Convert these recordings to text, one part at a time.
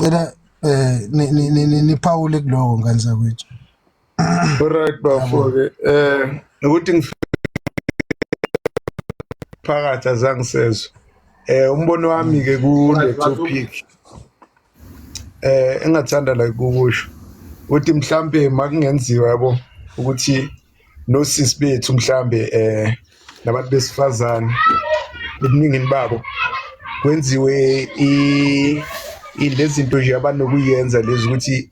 Ngicela niphawule kuloko ngane zakwethu. Alright bafo ke ukuthi ngifike phakathi azange sezwe. Umbono wami ke kule topic engathanda la ukusho ukuthi mhlambe makungenziwa yabo ukuthi nosisi bethu mhlambe nabantu besifazane ebuningini babo kwenziwe i lezi zinto nje abanokuyenza lezi ukuthi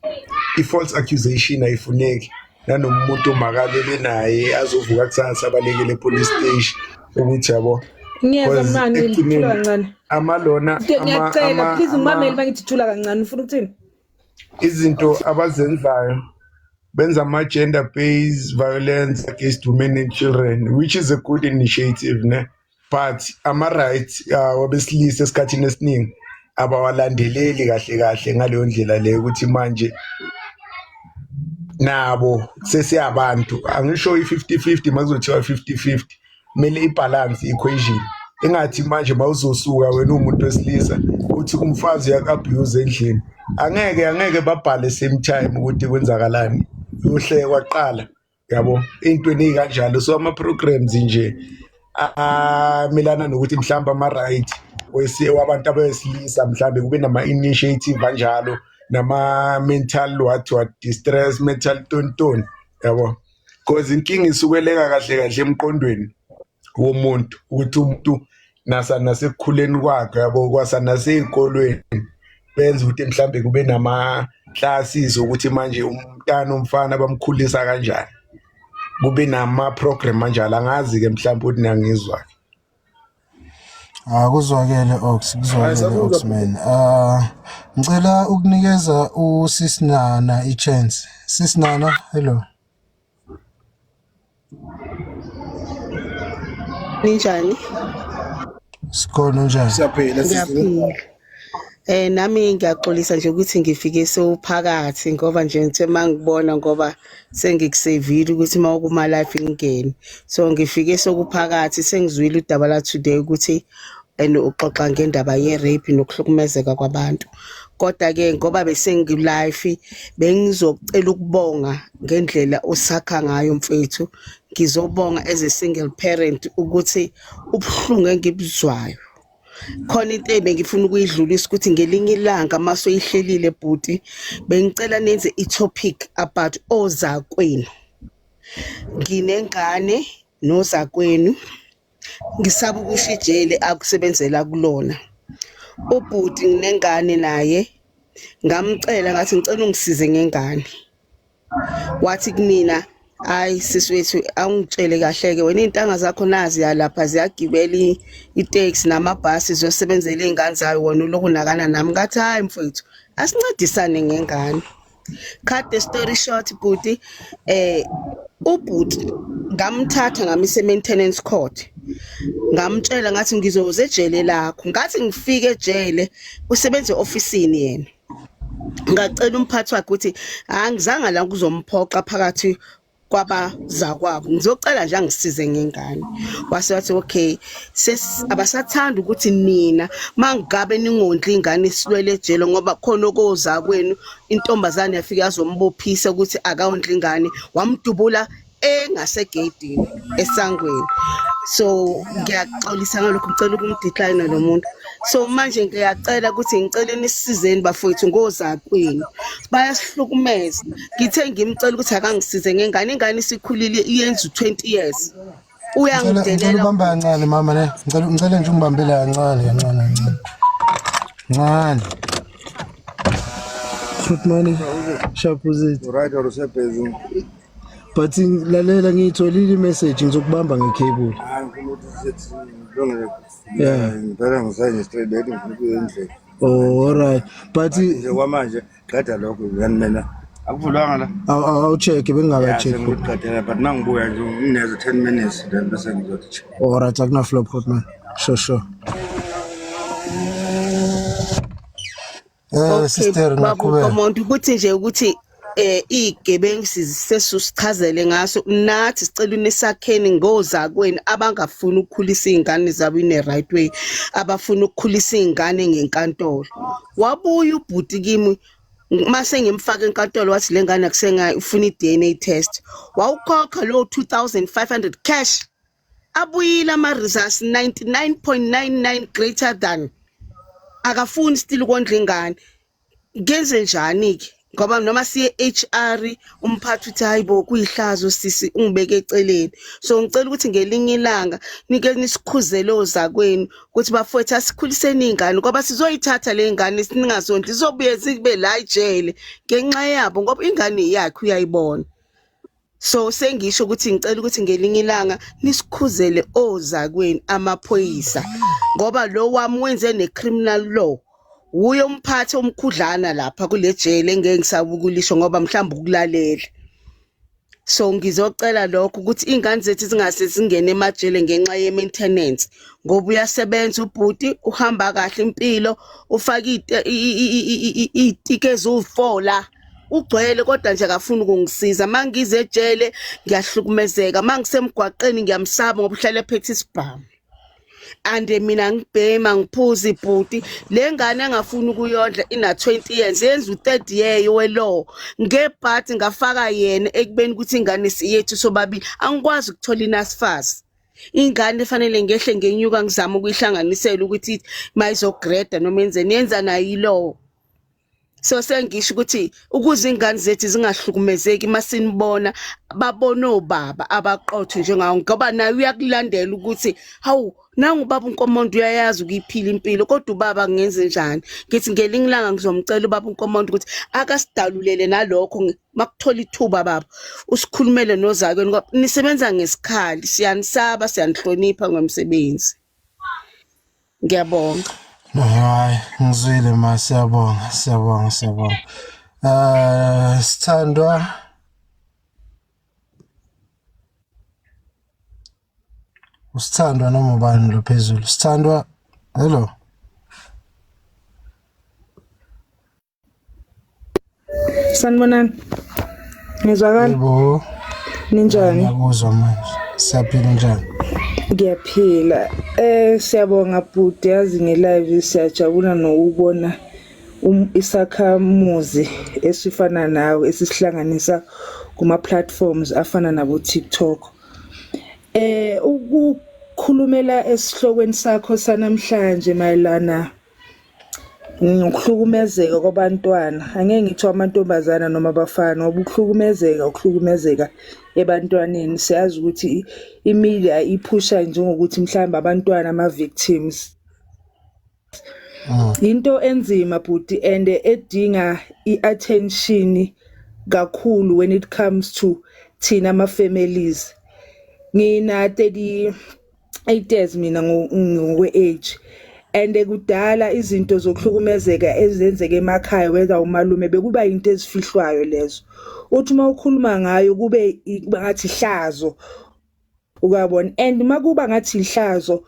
i-false accusation ayifuneki nanoma umuntu makalele naye azovuka kusasa abalekele e-police station ukuthi yabo. Ngiyezwa Because mnani, ekugcineni thula kancane. amalona Ngiyacela please ngimamele mangithi thula kancane, ufuna ukuthini? Izinto abazenzayo benza ama-gender based violence against women and children, which is a good initiative ne, but ama-rights wabesilisa esikhathini esiningi abawalandeleli kahle kahle ngaleyo ndlela leyo ukuthi manje nabo sesiyabantu. Angisho i-50-50, makuzothiwa 50-50 kumele i-balance equation, engathi manje mawuzosuka wena uwumuntu wesilisa uthi umfazi uyaku-abuse endlini, angeke babhale same time ukuthi kwenzakalani, uyohlekwa kuqala yabo, ey'ntweni ey'kanjalo. So ama-programs nje amelana nokuthi mhlawumbe ama-right wabantu abesilisa, mhlawumbe kube nama-initiative anjalo, nama-mental what what distress, mental tontoni yabo, because inkinga isukeleka kahle kahle emqondweni womuntu, ukuthi umuntu nasa nasekukhuleni kwakhe yabo, kwasa nasey'kolweni benza ukuthi mhlambe kube nama classes ukuthi manje umntana umfana bamkhulisa kanjani, kube nama program kanjalo. Angazi ke mhlawumbe ukuthi niyangizwa. Ah, kuzwakele Ox, kuzwakele Oxman. Ah, ngicela ukunikeza uSisinana i-chance. Sisinana, hello. Ninjani? Sikhona, unjani? Siyaphila sisi. Ngiyaphila. Nami ngiyaxolisa nje ukuthi ngifike sewuphakathi ngoba nje ngithe mangibona ngoba sengikusevile ukuthi mawukuma live ngingene. So ngifike sokuphakathi sengizwile udaba la today ukuthi and uxoxa ngendaba ye rape nokuhlukumezeka kwabantu. Kodwa ke ngoba bese live bengizocela ukubonga ngendlela osakha ngayo mfethu. Ngizobonga as a single parent ukuthi ubuhlungu engibuzwayo khona into ebengifuna ukuyidlulisa ukuthi ngelinye ilanga masoyihlelile bhuti, bengicela nenze i-topic about ozakwenu. Nginengane nozakwenu, ngisaba ukusho ijele akusebenzela kulona ubhuti, nginengane naye. Ngamcela ngathi ngicela ungisize ngengane, wathi kumina, "Hayi sisi wethu, awungitshele kahle ke wena, iy'ntanga zakho nazi lapha ziyagibela iteksi namabhasi ziyosebenzela iy'ngane zayo, wena ulokhu unakana nami." Ngathi, "Hayi mfowethu, asincedisane ngengane." Cut the story short bhuti, ubhuti ngamthatha ngamisa e-maintenance court, ngamtshela ngathi ngizoza ejele lakho. Ngathi ngifike ejele, usebenza e-ofisini yena, ngacela umphathi wakhe ukuthi angizange la kuzomphoqa phakathi kwabazakwabo, ngizocela nje angisize ngengane. Wase wathi okay, ses abasathanda ukuthi nina mangabe ningondli ingane isilwele ejele ngoba khona okoza kwenu intombazane yafika yazombophisa ukuthi akawondli ingane, wamdubula engasegeyidini esangweni. So ngiyaxolisa ngalokho, ngicela ukumdecline lo muntu. So manje ngiyacela ukuthi ngicela nisizeni bafowethu ngozakwenu, bayasihlukumeza. Ngithe ngimcela ukuthi akangisize ngengane, ingane isikhulile, iyenza u-20 years. Ngicela Uyangidelela. Ubamba kancane mama ne. Ngicela nje ungibambele kancane kancane kancane. Kancane. Good morning. Sharp is it? Right or usebhizi? But lalela, ngiyitholile i-message, ngizokubamba nge-cable. Hayi, ngifuna ukuthi sithi ngilungele. Yeah. Ngivele ngisayine straight bethi ngifuna ukuya endlini. Oh, alright. But nje kwamanje qeda lokho, then mina akuvulwanga la. Awu-check, bengingaka-check. Sengikuqedela, but mangibuya nje ngineze 10 minutes then bese ngizothi check. Alright, akuna flop hot man. Sure. Okay, Sister baba ngaqhubeka. umuntu ukuthi nje ukuthi Igebengu sisesusichazele ngaso nathi, sicela unisakheni ngozakweni abangafuni ukukhulisa izingane zabo in a right way, abafuna ukukhulisa izingane ngenkantolo. Wabuya ubhuti kimi mase ngimfaka enkantolo, wathi le ngane akusengayo, ufuna i-DNA test. Wawukhokha lo 2500 cash. Abuyile ama-results, 99.99 greater than, akafuni still ukondla ingane. Ngenze njani-ke? Ngoba noma siye HR, umphathi uthi, "Hayibo, kuyihlazo sisi, ungibeke eceleni." So ngicela ukuthi ngelinye ilanga nike nisikhuzele ozakwenu ukuthi, bafowethu, asikhuliseni izingane, ngoba sizoyithatha le ngane siningazondli, izobuye zibe la ejele ngenxa yabo, ngoba ingane yakhe uyayibona. So sengisho ukuthi ngicela ukuthi ngelinye ilanga nisikhuzele ozakwenu amaphoyisa, ngoba lo wami wenze ne-criminal law, wuye umphathi omkhudlana lapha kule jele engeke ngisabukulisho ngoba mhlawumbe ukulalela. So ngizocela lokho ukuthi iy'ngane zethu zingase zingene emajele ngenxa ye-maintenance, ngoba uyasebenza ubhuti, uhamba kahle impilo, ufake iy'tiki eziwu-4 la, ugcwele, kodwa nje akafuni ukungisiza. Uma ngize ejele ngiyahlukumezeka, uma ngisemgwaqeni ngiyamsaba ngoba uhlale ephethe isibhamu, and mina ngibhema, ngiphuza ibhuti. Le ngane angafuni ukuyondla ina 20 years, yenza u-third year we-law. Ngebhadi ngafaka yena ekubeni ukuthi ingane siyethu sobabili. Angikwazi ukuthola iNSFAS. Ingane fanele ngehle ngenyuka ngizama ukuyihlanganisela ukuthi mayizo-grada noma enzeni, yenza nayo i-law. So sengisho ukuthi ukuze ingane zethu zingahlukumezeki, masinibona babone obaba abaqotho njengawo, ngoba naye uyakulandela ukuthi, hawu, nangu ubaba uNkomonto, uyayazi ukuyiphila impilo, kodwa ubaba ngenze njani? Ngithi ngelinye ilanga ngizomcela ubaba uNkomonto ukuthi akasidalulele nalokho makuthola ithuba, baba, usikhulumele nozakweni, ngoba nisebenza ngesikhali, siyanisaba, siyanihlonipha ngomsebenzi. Ngiyabonga. No, hayi, ngizwile ma, siyabonga, siyabonga, siyabonga. Sithandwa, usithandwa noma ubani lo phezulu? Sithandwa, hello. Sanibonani. Ngizwakala? Yebo. Ninjani? Ngiyakuzwa manje. Siyaphila, njani? Ngiyaphila. Siyabonga bhuti, yazi nge-live siyajabula nokubona isakhamuzi esifana nawe esisihlanganisa kuma platforms afana nabo TikTok. Ukukhulumela esihlokweni sakho sanamhlanje mayelana ngokuhlukumezeka kwabantwana, angeke ngithi amantombazana noma abafana, ngoba ukuhlukumezeka ukuhlukumezeka ebantwaneni. Siyazi ukuthi i-media iphusha njengokuthi mhlawumbe abantwana ama-victims. Into enzima bhuti and edinga i-attention kakhulu when it comes to thina ama-families. Ngina 38 years mina ngokwe-age, and kudala izinto zokuhlukumezeka ezenzeka emakhaya, whether umalume, bekuba into ezifihlwayo lezo, uthi uma ukhuluma ngayo kube ngathi ihlazo, ukabona. And makuba ngathi ihlazo,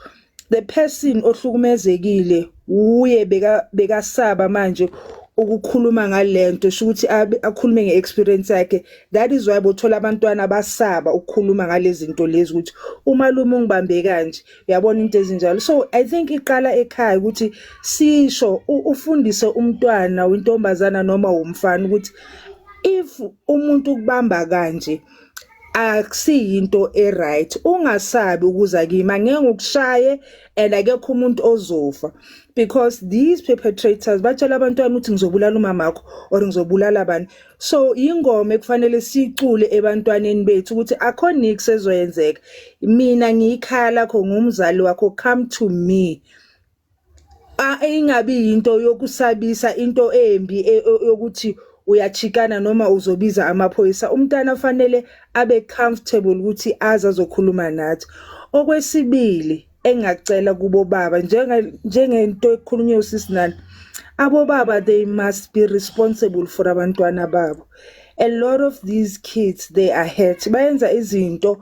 the person ohlukumezekile uye beka bekasaba manje ukukhuluma ngalento, sho ukuthi akhulume nge-experience yakhe. That is why bothola abantwana basaba ukukhuluma ngalezi zinto lezi, ukuthi umalume ungibambe kanje, uyabona, into ezinjalo. So I think iqala ekhaya ukuthi sisho, ufundise umntwana wentombazana noma umfana ukuthi if umuntu ukubamba kanje akusiyinto e-right, ungasabi ukuza kimi, angeke ngikushaye and akekho umuntu ozofa, because these perpetrators batshela abantwana ukuthi ngizobulala umamakho or ngizobulala bani. So ingoma ekufanele sicule ebantwaneni bethu ukuthi akho nix ezoyenzeka, mina ngiyikhaya lakho, ngumzali wakho, come to me. Ingabi into yokusabisa, into embi yokuthi uyachikana noma uzobiza amaphoyisa. Umntana fanele abe comfortable ukuthi aze azokhuluma nathi. Okwesibili engacela kubo baba, njengento ekhulunywe usisi nani, abobaba, they must be responsible for abantwana babo. A lot of these kids, they are hurt, bayenza izinto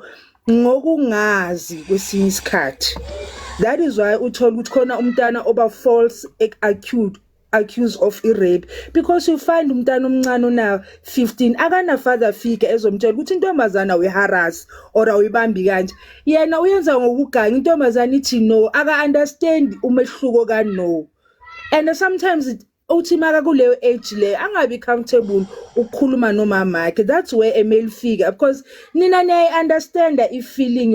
ngokungazi kwesinye isikhathi. That is why uthola ukuthi khona umntana oba false accused. accused of i-rape, because you find umntana omncane ona 15 akana father figure ezomtshela ukuthi intombazana uyi-harass or awuyibambi kanje. Yena uyenza ngokuganga, intombazana ithi no, aka understand umehluko ka no. And sometimes uthi maka kuleyo age le angabi comfortable ukukhuluma nomama wakhe. That's where a male figure, because nina niyayi-understanda i-feeling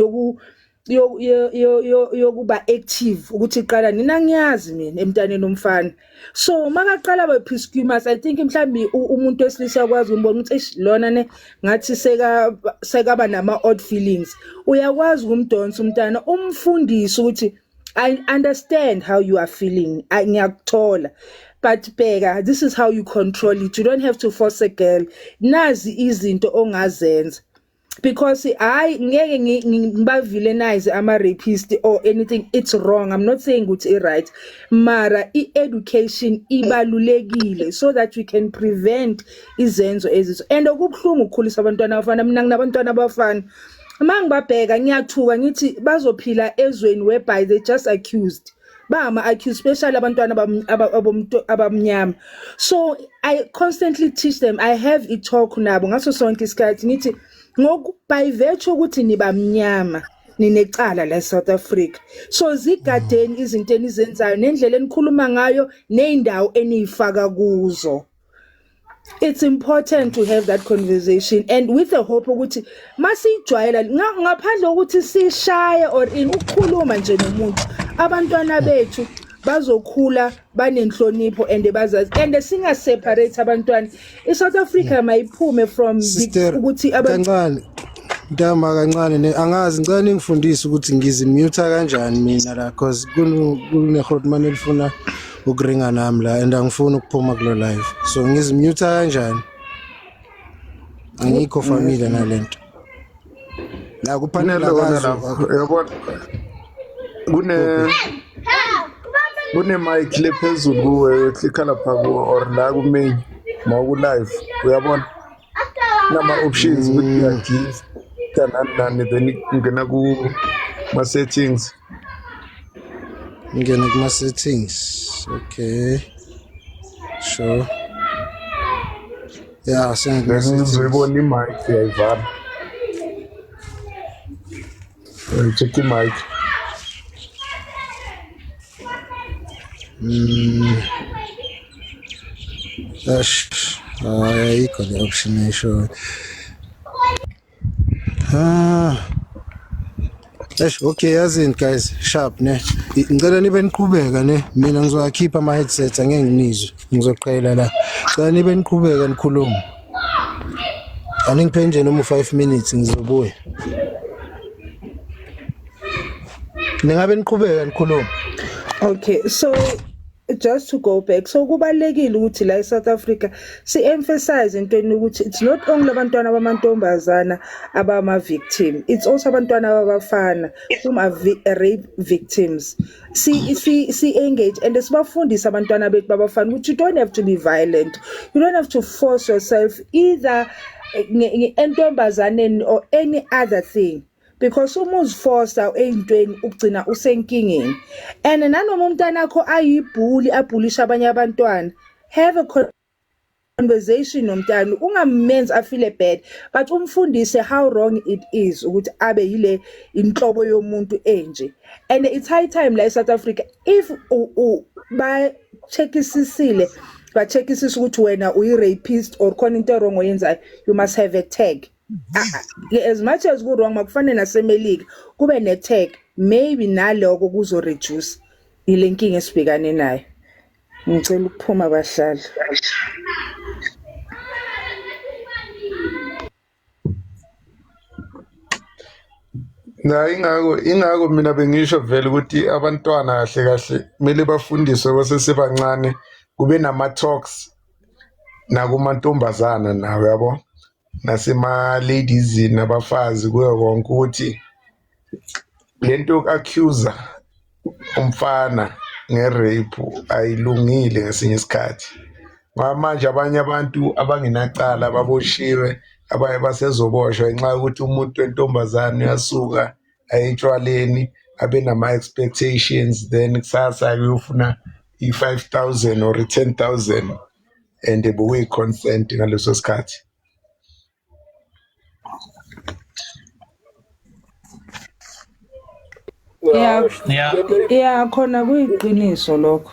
yokuba active ukuthi iqala nina. Ngiyazi mina emntaneni omfana, so makaqala ba promiscuous, I think mhlambi umuntu wesilisa uyakwazi ukumbona ukuthi eish, lona ne ngathi sekaba nama odd feelings. Uyakwazi ukumdonsa umntana, umfundise ukuthi I understand how you are feeling, ngiyakuthola, but bheka, this is how you control it. You don't have to force a girl. Nazi izinto ongazenza, because hayi, ngeke ngiba-villainize ama-rapist or anything. It's wrong, I'm not saying ukuthi i-right, mara i-education ibalulekile so that we can prevent izenzo eziso. And okubuhlungu ukukhulisa abantwana abafana. Mina nginabantwana abafana, uma ngibabheka ngiyathuka, ngithi bazophila ezweni whereby they just accused, bama-accused, especially abantwana abamnyama. So I constantly teach them, I have i-talk nabo ngaso sonke isikhathi, ngithi ngoku by virtue ukuthi nibamnyama ninecala la eSouth Africa, so zigadeni izinto enizenzayo nendlela enikhuluma ngayo nezindawo eniyifaka kuzo. It's important to have that conversation, and with the hope ukuthi masijwayela ngaphandle kokuthi sishaye or in ukukhuluma nje nomuntu, abantwana bethu bazokhula banenhlonipho and bazazi, and singa separate abantwana. iSouth Africa mayiphume from Sister, ukuthi abantu kancane ntama kancane ne, angazi, ngicela ningifundise ukuthi ngizimute kanjani mina la, cause kune elifuna ukuringa nami la and angifuni ukuphuma kulo live, so ngizimute kanjani? Angikho familiar nalento la kupanel. Kunelona Akazi. Lapho uyabona kune mic le phezulu kuwe, clicka lapha kuwo or la ku main mawuku live, uyabona nama options ukuthi uyagive nani nani, then ungena ku ma settings. Ngene kuma settings, okay, sure, yeah, sengikuma Then settings. uzoyibona i-mic, uyayivala, check i-mic. Ash, hayi, ayikho le option eshoyo. Ah. Eish, okay, yazini guys, sharp ne. Ngicela nibe niqhubeka ne. Mina ngizowakhipha ama headsets, angeke nginizwe. Ngizoqhela la. Ngicela nibe niqhubeka nikhuluma. Aningiphe nje noma u5 minutes, ngizobuya. Ningabe niqhubeka nikhuluma. Okay, so just to go back, so kubalekile ukuthi la eSouth Africa si emphasize entweni ukuthi it's not only abantwana bamantombazana abama victim, it's also abantwana babafana whom are rape victims. Si engage and sibafundise abantwana bethu babafana ukuthi you don't have to be violent, you don't have to force yourself either entombazaneni or any other thing, because uma uziforsa eyintweni ugcina usenkingeni. And nanoma umntana akho ayi-bully, abhulisha abanye abantwana, have a conversation nomntana, ungamenzi afeel bad, but umfundise how wrong it is ukuthi abe yile inhlobo yomuntu enje. And it's high time la eSouth Africa, if ba checkisisile, ba checkisisa ukuthi wena uyi rapist or khona into wrong oyenzayo, you must have a tag. Ah, ah, as much as ku wrong, makufane nasemelika kube ne tag. Maybe naloko kuzo reduce ile nkinga esibhekane nayo. Ngicela ukuphuma, bahlali. Na ingako mina bengisho vele ukuthi abantwana kahle kahle kumele bafundiswe basesebancane, kube nama talks nakumantombazana nawo, yabo, nasema ladies nabafazi, kuyo konke, ukuthi lento yoku-accuse umfana nge-rape ayilungile ngesinye isikhathi, ngoba manje abanye abantu abangenacala baboshiwe, abanye basezoboshwa ngenxa yokuthi umuntu wentombazane uyasuka aye etshwaleni, abe nama-expectations, then kusasa uyofuna. i-5000 or i-10000 and bekuyi-consent ngaleso sikhathi. Yeah. Yeah. Yeah, khona kuyiqiniso lokho.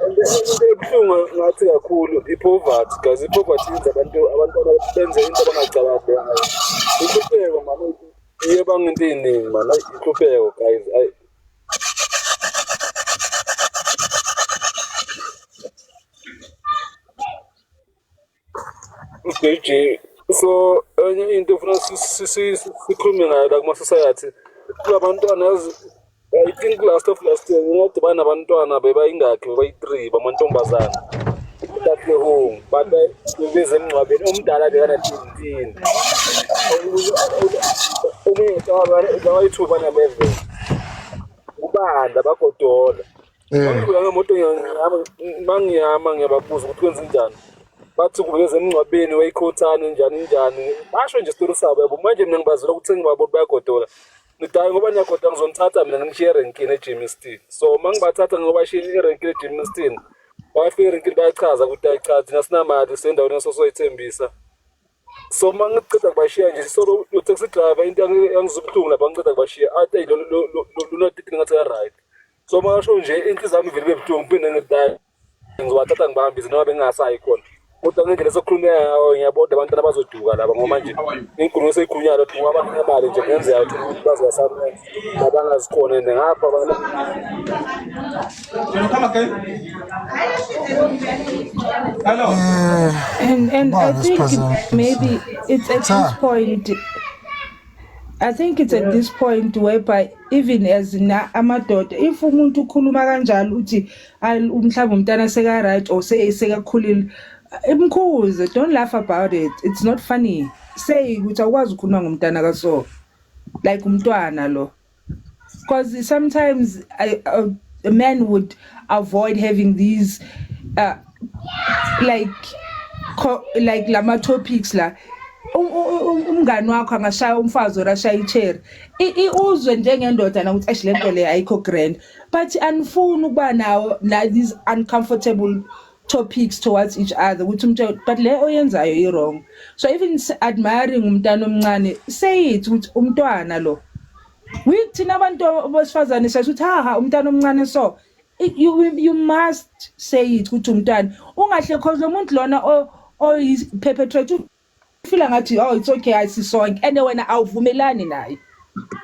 And into ebuhlungu ngathi kakhulu i-poverty guys, i-poverty yenza abantu abantwana benze into abangacabangi ngayo. Inhlupheko mama iye banga into ey'ningi man, ayi inhlupheko guys, ayi. JJ so enye into efuna sikhulume ngayo la kuma-society kulabantwana yazi. I think last of last year ngingadibana nabantwana bebayingakhi, bebayi-three bamantombazana Katlehong, but bebeze emngcwabeni. Omdala bekana-17, omunye bayi-2 bana-11, kubanda bagodola. Mangidlula ngemoto mangihamba ngiyababuza ukuthi kwenze njani, bathi kubeze emngcwabeni wayikhothane njani njani, basho nje isitori sabo yabo. Manje mina ngibazela ukuthi sengibabona bayagodola, ngithi hayi, ngoba niyagodola ngizonithatha mina nginishiye erenkini eGermiston. So mangibathatha ngiyobashiya erenkini eGermiston, bafika erenkini bayachaza ukuthi hayi cha, thina sinamali sendaweni esosoyithembisa. So uma ngiceda kubashiya nje, so lo taxi driver into yangizwa ubuhlungu lapha, ngiceda kubashiya athi eyi lo tiki ngathi ka-right. So uma ngasho nje inhliziyo yami ivele ibe buhlungu, ngiphinde ngithi hayi, ngizobathatha ngibahambise noma bengingasayi khona, kodwa ngendlela esokhulunywa ngayo ngiyabona abantwana bazoduka laba, ngoba manje inkulumo eseyikhulunywa lokhu ngoba banemali nje kungenzeka ukuthi bazoyasana labangazikhona and ngapha abantu. Can you come again? Hello. And I Ubani think isiphazamisa? maybe it's at this Cha. point, I think it's at this point whereby even as na amadoda, if umuntu ukhuluma kanjalo uthi ayi mhlawumbe umntana seka right or sekakhulile, imkhuze, don't laugh about it, it's not funny. Say ukuthi awukwazi ukukhuluma ngomntana kaso like umntwana lo, because sometimes a man would avoid having these like lama topics la. Umngani wakho angashaya umfazi or ashaya icherry, uzwe njengendoda na ukuthi eish, lento le ayikho grand, but anifuni ukuba nawo na these uncomfortable topics towards each other ukuthi umtshele but le oyenzayo i wrong. So even admiring umntana omncane, say it ukuthi umntwana lo. We thina abantu besifazane siyathi ukuthi ha ha, umntana omncane, so you must say it ukuthi umntwana ungahle, cause lo muntu lona oyi perpetrator ufila ngathi oh, it's okay, ayisisonke, and wena awuvumelani naye,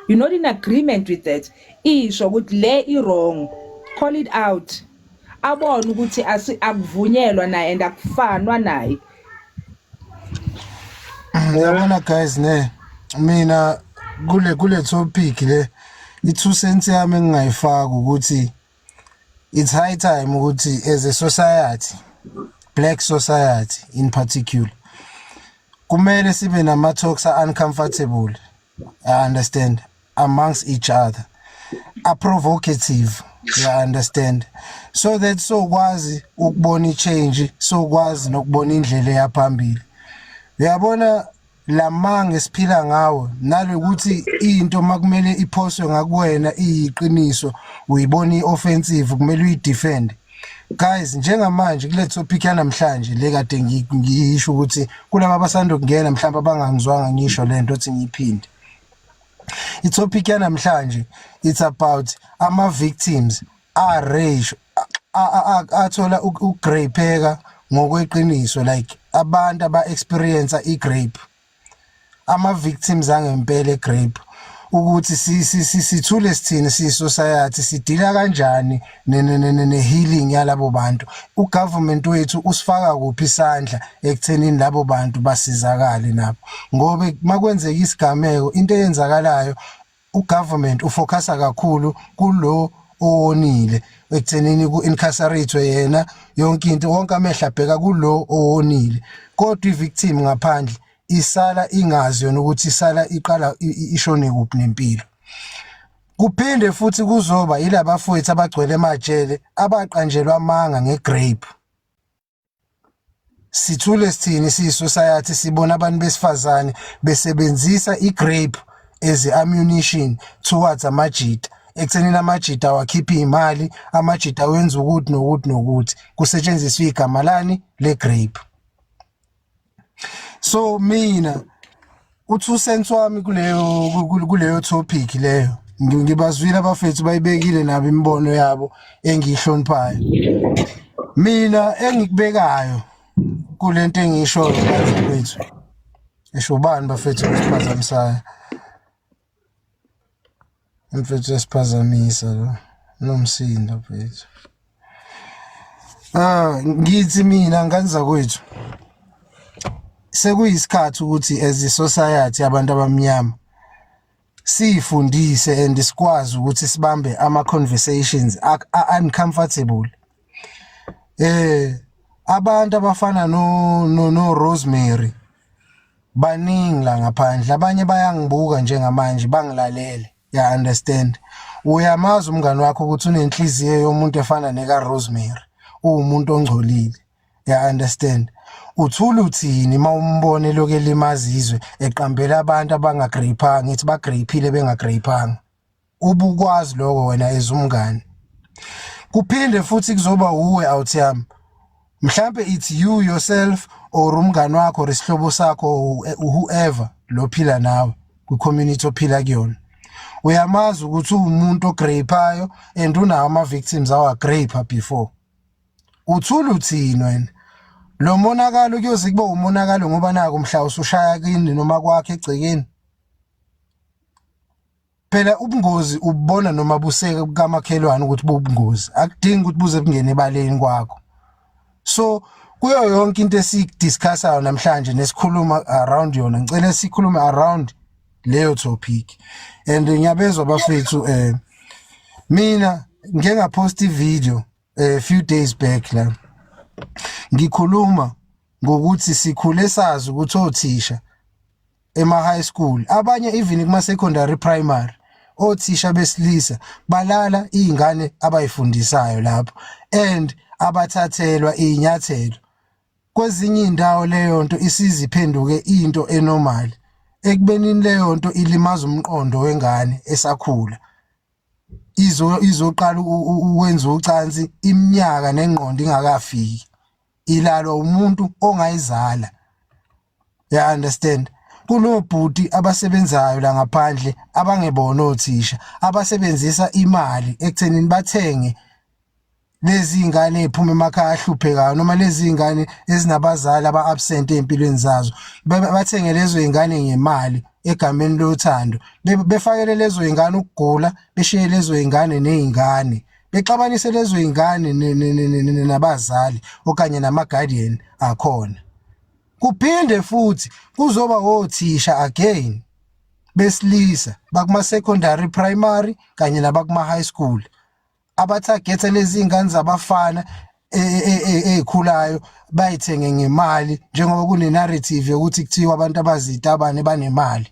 you're not in agreement with that. Isho ukuthi le i wrong, call it out, abone ukuthi akuvunyelwa naye and akufanwa naye. Uyabona guys, ne mina kule topic le, i-2 cents yami engingayifaka ukuthi it's high time ukuthi as a society, black society in particular, kumele sibe nama talks are uncomfortable, I understand, amongst each other, are provocative, you understand, so that sokwazi ukubona i-change, sokwazi nokubona indlela eyaphambili. Uyabona lamanga esiphila ngawo nalokuthi into makumele iphoswe ngakuwena iyiqiniso uyibona i-offensive, kumele uyidefend. Guys, njengamanje kule topic yanamhlanje le kade ngisho ukuthi kulaba abasanda kungena mhlawumbe abangangizwanga ngisho lento othi ngiyiphinde, i-topic yanamhlanje it's about ama victims a-rape, athola ukurapeka ngokweqiniso, like abantu aba-experience i-rape, ama-victims angempela e-rape, ukuthi sithule sithini siyi-society, sidila kanjani ne-healing yalabo bantu, ugovernment wethu usifaka kuphi isandla ekuthenini labo bantu basizakale nabo, ngoba makwenzeka isigameko into eyenzakalayo ugovernment ufocusa kakhulu kulo owonile ekuthenini ku-incarcerate yena, yonke into, wonke amehlo abheka kulo owonile, kodwa i-victim ngaphandle isala ingazi yona ukuthi isala iqala ishone kuphi nempilo. Kuphinde futhi kuzoba yilabafowethu abagcwele emajele abaqanjelwa amanga nge-rape. Sithule sithini siyi-society sibona abantu besifazane besebenzisa i-rape as ammunition towards amajita? Ekuthenini amajita awakhipha imali, amajita wenza ukuthi nokuthi nokuthi, kusetshenziswa igama lani le-rape. So mina u-2 cents wami kuleyo topic leyo, ngibazwile abafethu bayibekile nabo imibono yabo engiyihloniphayo. Mina engikubekayo kulento engishoyo kwethu, esho ubani bafethu esiphazamisayo, mfethu esiphazamisa lo nomsindo mfethu. Ah, ngithi mina ngane zakwethu, sekuyisikhathi ukuthi as a society abantu abamnyama sifundise and sikwazi ukuthi sibambe ama conversations uncomfortable. Abantu abafana no Rosemary baningi la ngaphandle, abanye bayangibuka njengamanje bangilalele, ya understand. Uyamazi umngani wakho ukuthi unenhliziyo yomuntu efana neka Rosemary, uwumuntu ongcolile, ya understand. Uthula uthini mawumbone lokho elimaza izwe, eqambela abantu abangagrapanga, ngithi bagraphile bengagraphanga? Ubukwazi lokho wena as umngani. Kuphinde futhi kuzoba uwe out yami, mhlambe it's you yourself or umngani wakho or isihlobo sakho or whoever lo phila nawe kwi-community ophila kuyona, uyamazi ukuthi uwumuntu ograpayo and unawo ama-victims awagrape before. Uthula uthini wena? Lo monakalo kuyoze kube umonakalo ngoba naku mhla usushaya kini noma kwakhe egcekeni. Phela ubungozi ububona noma buseke kamakhelwane ukuthi bubungozi, akudingi ukuthi buze bungene ebaleni kwakho. So kuyo yonke into esikudiscussayo namhlanje nesikhuluma around yona, ngicela sikhulume around leyo topic. And ngiyabezwa bafethu, mina ngike ngapost i-video a few days back la ngikhuluma ngokuthi sikhule sazi ukuthi othisha ema high school abanye, even kuma secondary, primary, othisha besilisa balala izingane abayifundisayo lapho and abathathelwa izinyathelo. Kwezinye indawo leyo nto isiziphenduke into enormal, ekubenini leyo nto ilimaza umqondo wengane esakhula, izoqala ukwenza ucansi iminyaka nengqondo ingakafiki, ilalwa umuntu ongayizala, ya understand. Kunobhuti abasebenzayo la ngaphandle abangebona othisha, abasebenzisa imali ekuthenini bathenge lezi ingane eziphuma emakhaya ahluphekayo noma lezi ingane ezinabazali aba-absent ey'mpilweni zazo, bathenge lezo y'ngane ngemali egameni lothando, befakele lezo y'ngane ukugula, beshiye lezo y'ngane ney'ngane, bexabanise lezo y'ngane nabazali okanye nama-guardian akhona. Kuphinde futhi kuzoba othisha again besilisa bakuma-secondary, primary kanye nabakuma-high school abathagetha lezi ngane zabafana ezikhulayo, bayithenge ngemali, njengoba kune narrative yokuthi kuthiwa abantu abazitabane banemali.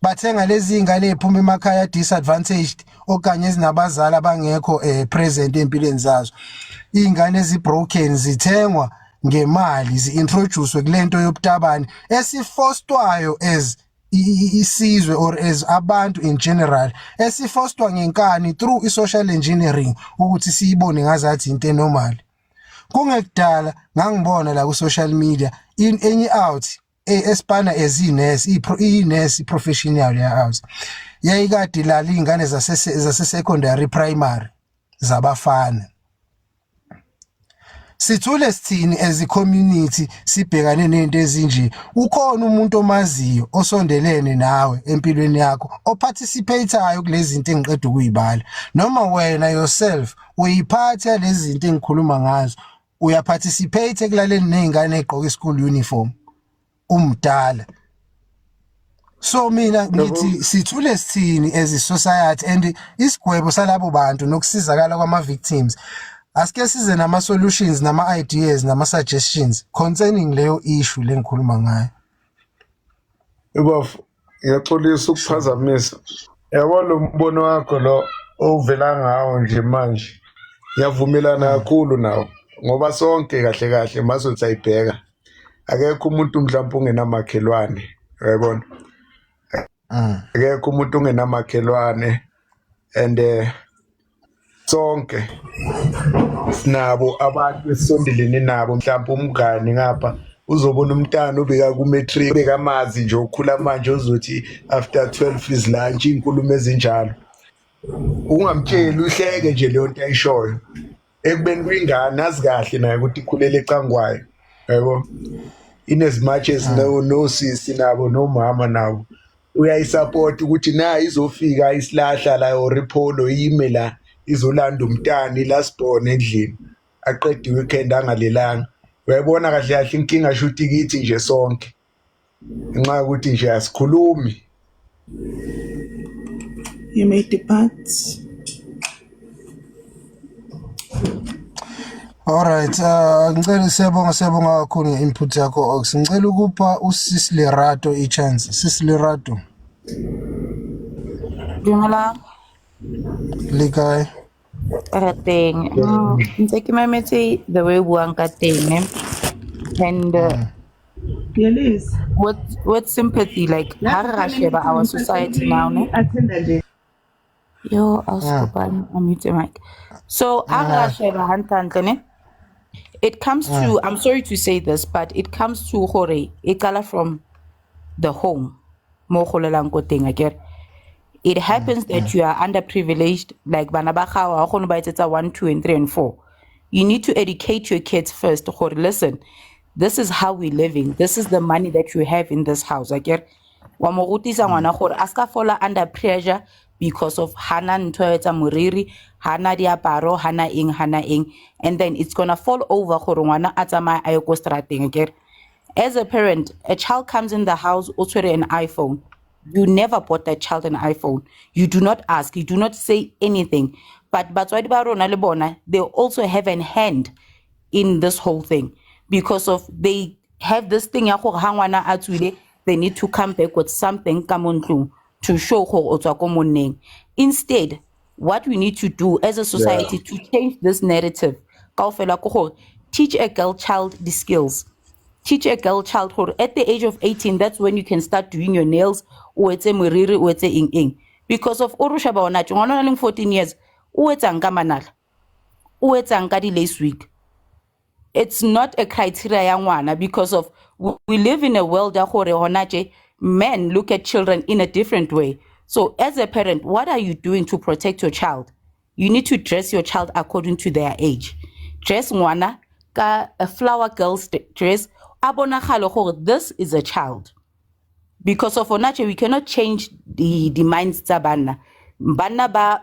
Bathenga lezi ngane eziphuma emakhaya disadvantaged okanye ezinabazali abangekho present empilweni zazo. Izingane ezibroken zithengwa ngemali, zi-introduce kulento yobutabane esifostwayo as isizwe or as abantu in general, esifostwa ngenkani through i-social engineering ukuthi siyibone ngazathi into enormal. Kungekudala ngangibona la ku-social media in enye out espana as i-nurse, i-nurse professional ya out, yayikade ilala iy'ngane zase-secondary, primary zabafana. Sithule sithini as a community sibhekane nezinto ezinje? Ukhona umuntu omaziyo osondelene nawe empilweni yakho oparticipate-ayo kulezi zinto engiqeda ukuyibala, noma wena yourself uyiphatha lezi zinto engikhuluma ngazo, uyaparticipate ekulaleni nezingane ezigqoka i-school uniform umdala? So mina ngithi sithule sithini as a society and isigwebo salabo bantu nokusizakala kwama victims? Asike size nama solutions, nama ideas, nama suggestions concerning leyo issue lengikhuluma ngayo. Bafo, ngiyaxolisa ukuphazamisa. Yabo, lo mbono wakho lo ovela ngawo nje manje, ngiyavumelana kakhulu nawo ngoba sonke kahle kahle masothi ayibheka, akekho umuntu mhlawumbe ungenamakhelwane, uyayibona. Akekho umuntu ongenamakhelwane and sonke sinabo abantu esisondelene nabo, mhlawumbe umngani ngapha uzobona umntana obeka ku-matric, bekamazi nje okhula manje, uzothi after 12 is lunch, iy'nkulumo ezinjalo ungamtsheli, uhleke nje leyo nto ayishoyo, ekubeni kuyingane azi kahle naye ukuthi ikhulele ecangwayo, yabo. In as much as no nosisi nabo nomama nabo uyayisupport ukuthi na izofika isilahla la or iPolo ime la izolanda umntana i-last born endlini, aqede i-weekend angalelanga. Uyayibona kahle kahle inkinga shuthi kithi nje sonke, ngenxa yokuthi nje asikhulumi. You may depart. Alright, ngicela, siyabonga, siyabonga kakhulu nge-input yakho, Ox. Ngicela ukupha uSis Lerato i-chance. Sis Lerato. Dumela. Le kae? Re teng. Ntse ke mametse the way o buang ka teng, ne? And Yelise. with sympathy, like ha re ra sheba our society now, ne? Attenda nje. Yo, awusikopane, unmute your mic. So ha re ra sheba hantle, ne? It comes to, I'm sorry to say this, but it comes to gore e qala from the home mo golelang ko teng, akere. It happens that you are underprivileged, like bana ba gago ha o kgone ho ba etsetsa 1, 2 and 3 and 4. You need to educate your kids first gore listen, this is how we're living, this is the money that you have in this house, akere. Wa mo rutisa ngwana gore a ska fall under pressure because of hana ntho ya etsa moriri, hana diaparo, hana eng, hana eng, and then it's gonna fall over gore ngwana a tsamaye a ye ko strateng, akere. As a parent, a child comes in the house o tshwere an iPhone. You never bought that child an iPhone. You do not ask, you do not say anything. But batswadi ba rona le bona, they also have a hand in this whole thing because of they have this thing ya gore ha ngwana a tswile, they need to come back with something ka mo ntlong to show gore o tswa ko monneng. Instead, what we need to do as a society to change this narrative kaofela ke gore teach a girl child the skills. Teach a girl child gore at the age of 18, that's when you can start doing your nails, o etse moriri, o etse eng eng, because of o re sheba hona tje, ngwana o nang le 14 years o etsang ka manala, o etsang ka di-lace wig. It's not a criteria ya ngwana because of we live in a world ya gore hona tje men look at children in a different way. So as a parent, what are you doing to protect your child? You need to dress your child according to their age. Dress ngwana ka a flower girl's dress, a bonagale gore this is a child, because of hona tje we cannot change the minds tsa banna. Banna ba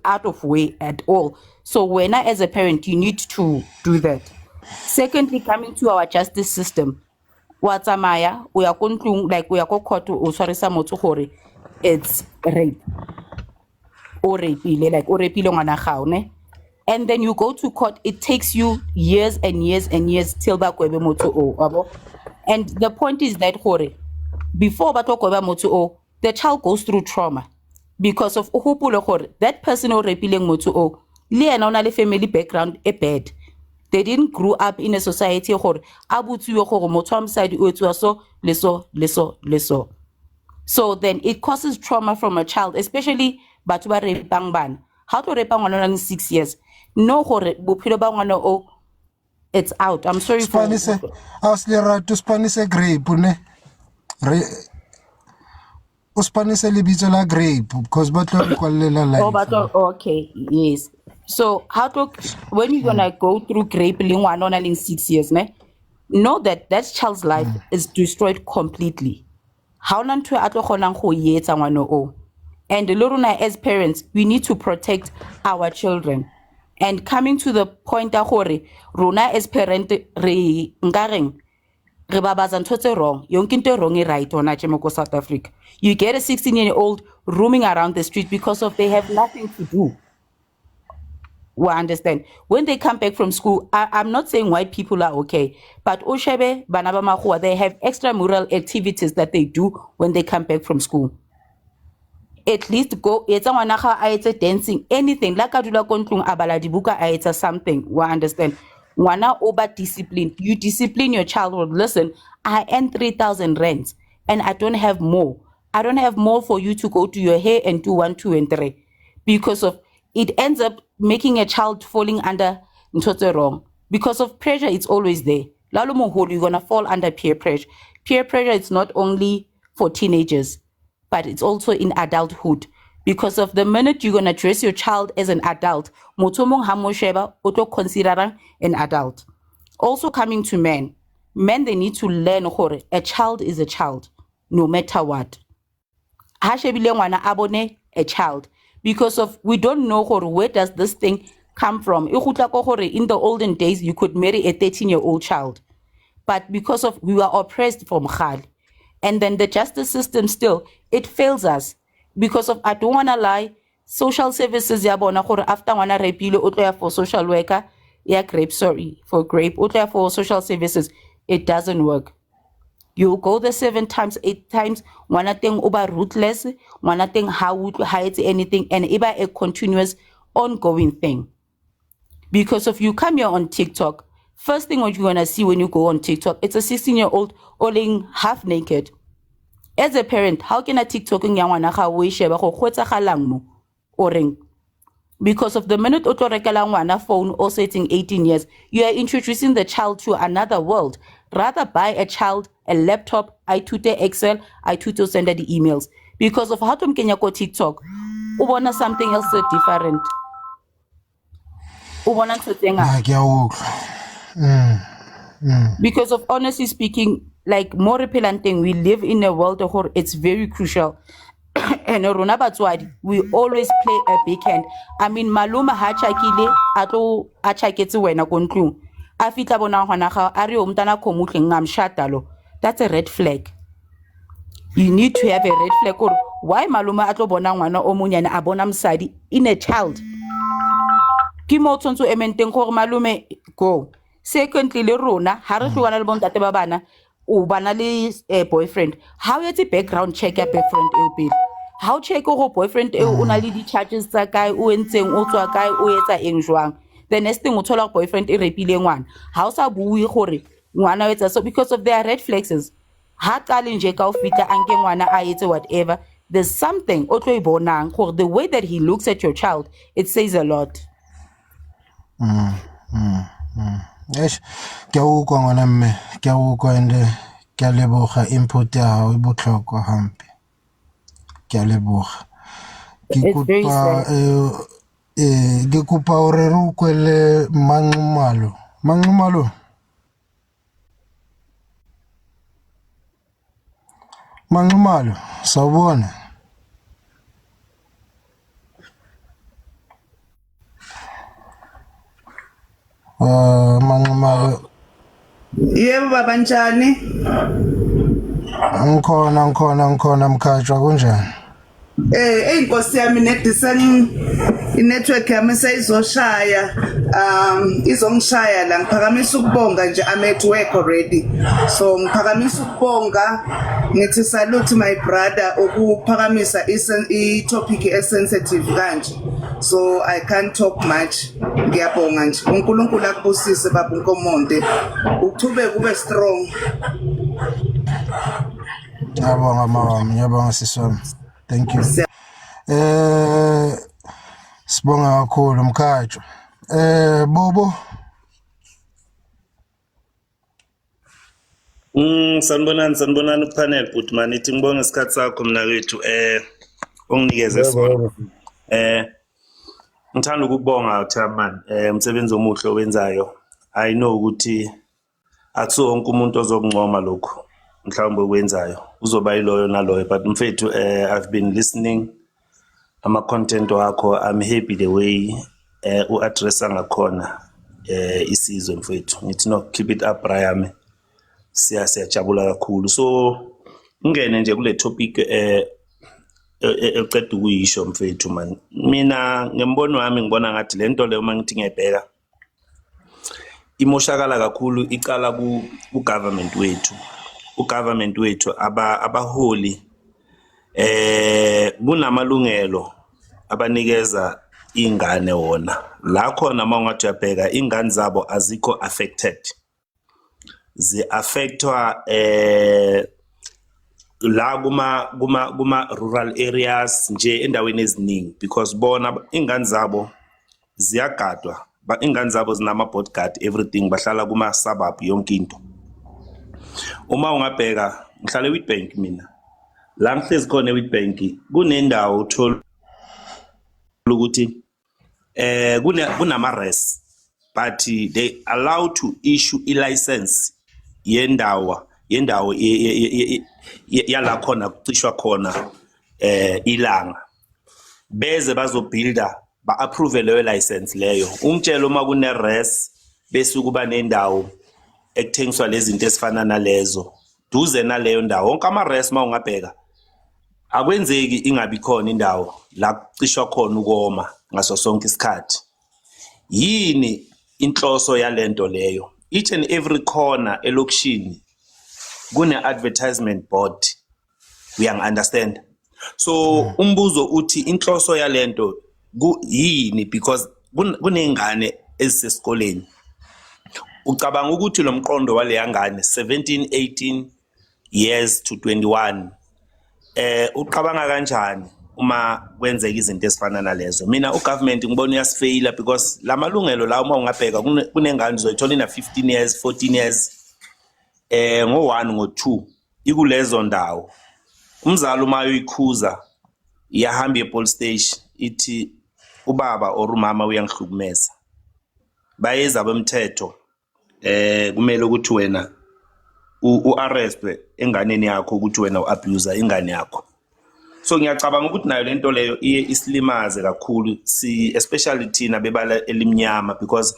out of way at all. So wena as a parent, you need to do that. Secondly, coming to our justice system, wa tsamaya o ya ko ntlong, like o ya ko court, o tshwarisa motho gore it's rape, o rapile, like o rapile ngwana gao, ne? And then you go to court, it takes you years and years and years till ba kwebe motho o, wa bo. And the point is that gore before ba tlo kweba motho o, the child goes through trauma because of o hopole gore that person o rapileng motho o le yena o na le family background e bad. They didn't grow up in a society gore a botsiwe gore motho wa mosadi o etsiwa so le so le so le so. So then it causes trauma from a child, especially batho ba rapang bana. Ha o tlo rapa ngwana o nang le 6 years, no, gore bophelo ba ngwana o, it's out. I'm sorry for Spanise awusilerato, spanise grape ne re o spanise lebitso la grape because ba tlo re kwallela Oh, live. but okay, yes. So how to when you gonna go through grape le ngwana o nang le 6 years, ne? Know that that child's life is destroyed completely. Ha ona ntho e a tlo kgonang go e etsa ngwana o. And le rona as parents, we need to protect our children. And coming to the point ya gore rona as parent re nkareng re babatsa ntho tse wrong, yonke into e wrong e right hona tje mo ko South Africa. You get a 16-year-old roaming around the street because of they have nothing to do. We understand when they come back from school, I'm not saying white people are okay, but o shebe bana ba makgowa, they have extramural activities that they do when they come back from school. At least go etsa ngwana ga a etse dancing, anything la ka dula ko ntlong a bala dibuka, a etsa something. Wa understand, ngwana o ba discipline. You discipline your child. Listen, I earn 3000 rands and I don't have more. I don't have more for you to go to your hair and do 1, 2 and 3, because of it ends up making a child falling under ntho tse wrong. Because of pressure, it's always there. Lalo moholo, you're gonna fall under peer pressure. Peer pressure is not only for teenagers, but it's also in adulthood. Because of the minute you're gonna dress your child as an adult, motho o mong ha mo sheba, o tlo consider an adult. Also coming to men, men, they need to learn gore a child is a child, no matter what. Ha shebile ngwana a bone a child, because of we don't know gore where does this thing come from. E kgutla ko gore in the olden days you could marry a 13-year-old child, but because of we were oppressed from kgale, and then the justice system still, it fails us. Because of, I don't want to lie, social services ya bona gore after ngwana rapile o tlo ya for social worker ya grape, sorry for grape, o tlo ya for social services. It doesn't work. You go the 7 times, 8 times, ngwana teng o ba ruthless, ngwana teng ha utlwe, ha etse anything, and e ba a continuous ongoing thing. Because if you come here on TikTok, first thing what you're going to see when you go on TikTok, it's a 16-year-old all half naked. As a parent, how can a TikTok ya ngwana ga o e sheba go go etsagalang mo? O reng? Because of the minute o tlo rekela ngwana phone also hitting 18 years, you are introducing the child to another world. Rather buy a child a laptop, I ithute Excel, I ithute send the emails. Because of how to mkenya ko TikTok, o bona something else different. O bona ntho tse ngata. Ah, ke a utlwa. Because of honestly speaking, like more phelang teng, we live in a world where it's very crucial. And rona batswadi, we always play a big hand. I mean, malome ha tjhakile, a tlo a tjhaketse wena ko ntlong. A fihla bona hona ga, a re o mntana khomo tleng, ngamshada lo. That's a red flag. You need to have a red flag. Or why malome a tlo bona ngwana o monyane a bona mosadi in a child? Ke mo tshwantse o emeng teng gore malome go. Secondly, le rona ha re hlokana le bontate ba bana, o bana le boyfriend. Ha o etse background check ya boyfriend eo pele. Ha o check gore boyfriend eo o na le di-charges tsa kae, o entseng, o tswa kae, o etsa eng jwang. The next thing o thola gore boyfriend e rapile ngwana. Ha o sa bue gore ngwana o etsa so, because of their red flags. Ha qale nje ka o fihla a nke ngwana a etse whatever, there's something o tlo e bonang gore the way that he looks at your child, it says a lot. Eish, ke a utlwa ngwana mme, ke a utlwa and ke a leboga input ya hao e botlhokwa hampe. Ke a leboga. Ke It's very kopa, sad. ke kopa hore re utlwele Manxumalo. Manxumalo. Manxumalo, sawubona. Manxumalo. Yebo baba, njani? Ngikhona, ngikhona, ngikhona Mkhatshwa, kunjani? Inkosi yami i-network yami seyizoshaya, izongishaya la. Ngiphakamisa ukubonga nje, I'm at work already. So ngiphakamisa ukubonga, ngithi salute my brother ukuphakamisa i-topic e-sensitive kanje. So I can't talk much. Ngiyabonga nje. uNkulunkulu akubusise baba uNkomonde. Uchubeke ube strong. Ngiyabonga mama, ngiyabonga sisi wami. Thank you. Sibonga kakhulu Mkhatshwa. Bobo. Sanibonani, sanibonani panel but man, ithi ngibonge isikhathi sakho mina wethu, onginikeze sona. Ngithanda ukubonga chairman, umsebenzi omuhle owenzayo. I know ukuthi akusiwo wonke umuntu ozokuncoma lokhu mhlawumbe okwenzayo, uzoba yiloyo naloyo, but mfethu, I've been listening ama content wakho. I'm happy the way u-addressa ngakhona isizwe mfethu. Ngithi no, keep it up Brian, siyajabula kakhulu. So ngene nje kule topic eqeda ukuyisho mfethu man, mina ngembono wami ngibona ngathi le nto leyo uma ngithi ngiyayibheka imoshakala kakhulu, icala ku government wethu. U-government wethu abaholi kunamalungelo abanikeza ingane wona la khona. Uma ungathi uyabheka ingane zabo azikho affected, zi-affectwa La kuma rural areas nje, endaweni eziningi, because bona ingane zabo ziyagadwa, ingane zabo zinama bodyguard, everything, bahlala kuma suburb, yonke into. Uma ungabheka, ngihlala eWitbank mina, la ngihlezi khona eWitbank kunendawo uthola ukuthi kunama res, but they allow to issue i-license yendawo yala khona kucishwa khona ilanga, beze bazobuilda, ba-approve leyo license leyo. Ungitshela uma kune res bese kuba nendawo ekuthengiswa lezi zinto ezifana nalezo duze naleyo ndawo, wonke ama-res uma ungabheka akwenzeki ingabi khona indawo la kucishwa khona ukoma ngaso sonke isikhathi. Yini inhloso yalento leyo? Each and every corner elokishini kune-advertisement board, uyangi-understand? So umbuzo uthi inhloso yalento yini? Because kuney'ngane ezisesikoleni. Ucabanga ukuthi lo mqondo waleya ngane 17, 18 years to 21 uqabanga kanjani uma kwenzeka izinto ezifana nalezo? Mina ugovernment ngibona uyasifeyila, because lamalungelo la, uma ungabheka kunengane uzoyithola ina 15 years, 14 years, ngo1, ngo2, ikulezo ndawo. Umzali uma uyikhuza iyahamba e-police station, ithi ubaba or umama uyangihlukumeza. Bayeza bomthetho, kumele ukuthi wena u-arrestwe enganeni yakho ukuthi wena u-abuser ingane yakho. So ngiyacabanga ukuthi nayo lento leyo iye isilimaze kakhulu, si especially thina bebala elimnyama, because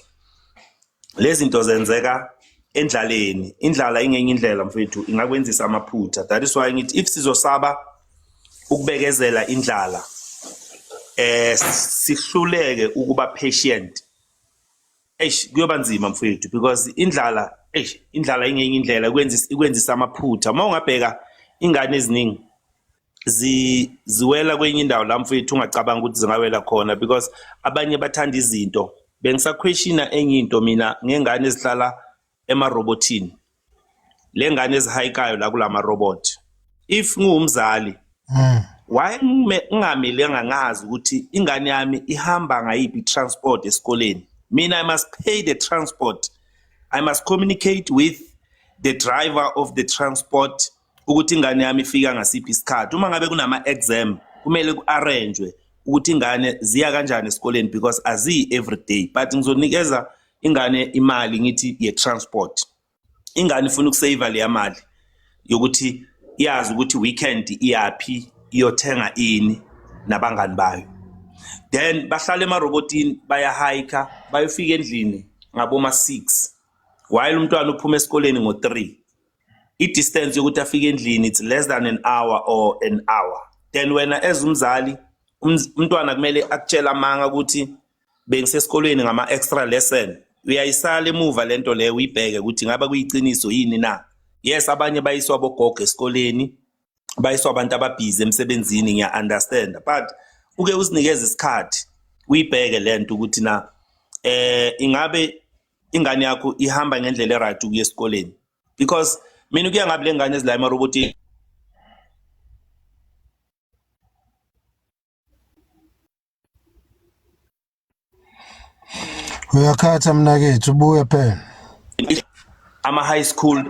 lezi zinto zenzeka endlaleni. Indlala ingenye indlela, mfethu, ingakwenzisa amaphutha. That is why ngithi if sizosaba ukubekezela indlala, sihluleke ukuba patient, eish, kuyoba nzima, mfethu, because indlala, eish, indlala ingenye indlela ikwenzisa amaphutha. Uma ungabheka ingane eziningi ziwela kwenye indawo la, mfethu, ungacabanga ukuthi zingawela khona, because abanye bathanda izinto. Bengisaquestiona enye into mina ngengane ezihlala emarobotini, le ngane ezihayikayo la kulama robot. If ngiwumzali, why ngingamele ngazi ukuthi ingane yami ihamba ngayiphi transport esikoleni? Mina I must pay the transport, I must communicate with the driver of the transport ukuthi ingane yami ifika ngasiphi isikhathi. Uma ngabe kunama exam, kumele ku-arrangewe ukuthi ingane ziya kanjani esikoleni, because aziyi every day. But ngizonikeza ingane imali ngithi ye-transport, ingane ifuna ukusave leya mali yokuthi iyazi ukuthi weekend iyaphi, iyothenga ini nabangani bayo. Then bahlala emarobotini, bayahayika, bayofika endlini ngaboma 6, while umntwana uphuma esikoleni ngo-3. I-distance yokuthi afike endlini, it's less than an hour or an hour. Then wena as umzali, umntwana kumele akutshela amanga ukuthi bengisesikolweni ngama-extra lesson. Uyayisala emuva lento leyo, uyibheke ukuthi ngabe kuyiciniso yini na. Yes, abanye bayiswa bogogo esikoleni, bayiswa abantu ababhizi emsebenzini, ngiya-understand, but uke uzinikeze isikhathi uyibheke lento ukuthi na ingabe ingane yakho ihamba ngendlela e-right ukuya esikoleni. Because mina kuya ngabe le ngane ezila emarobotini. Uyakhatha mnakethu, ubuye phela. Ama high school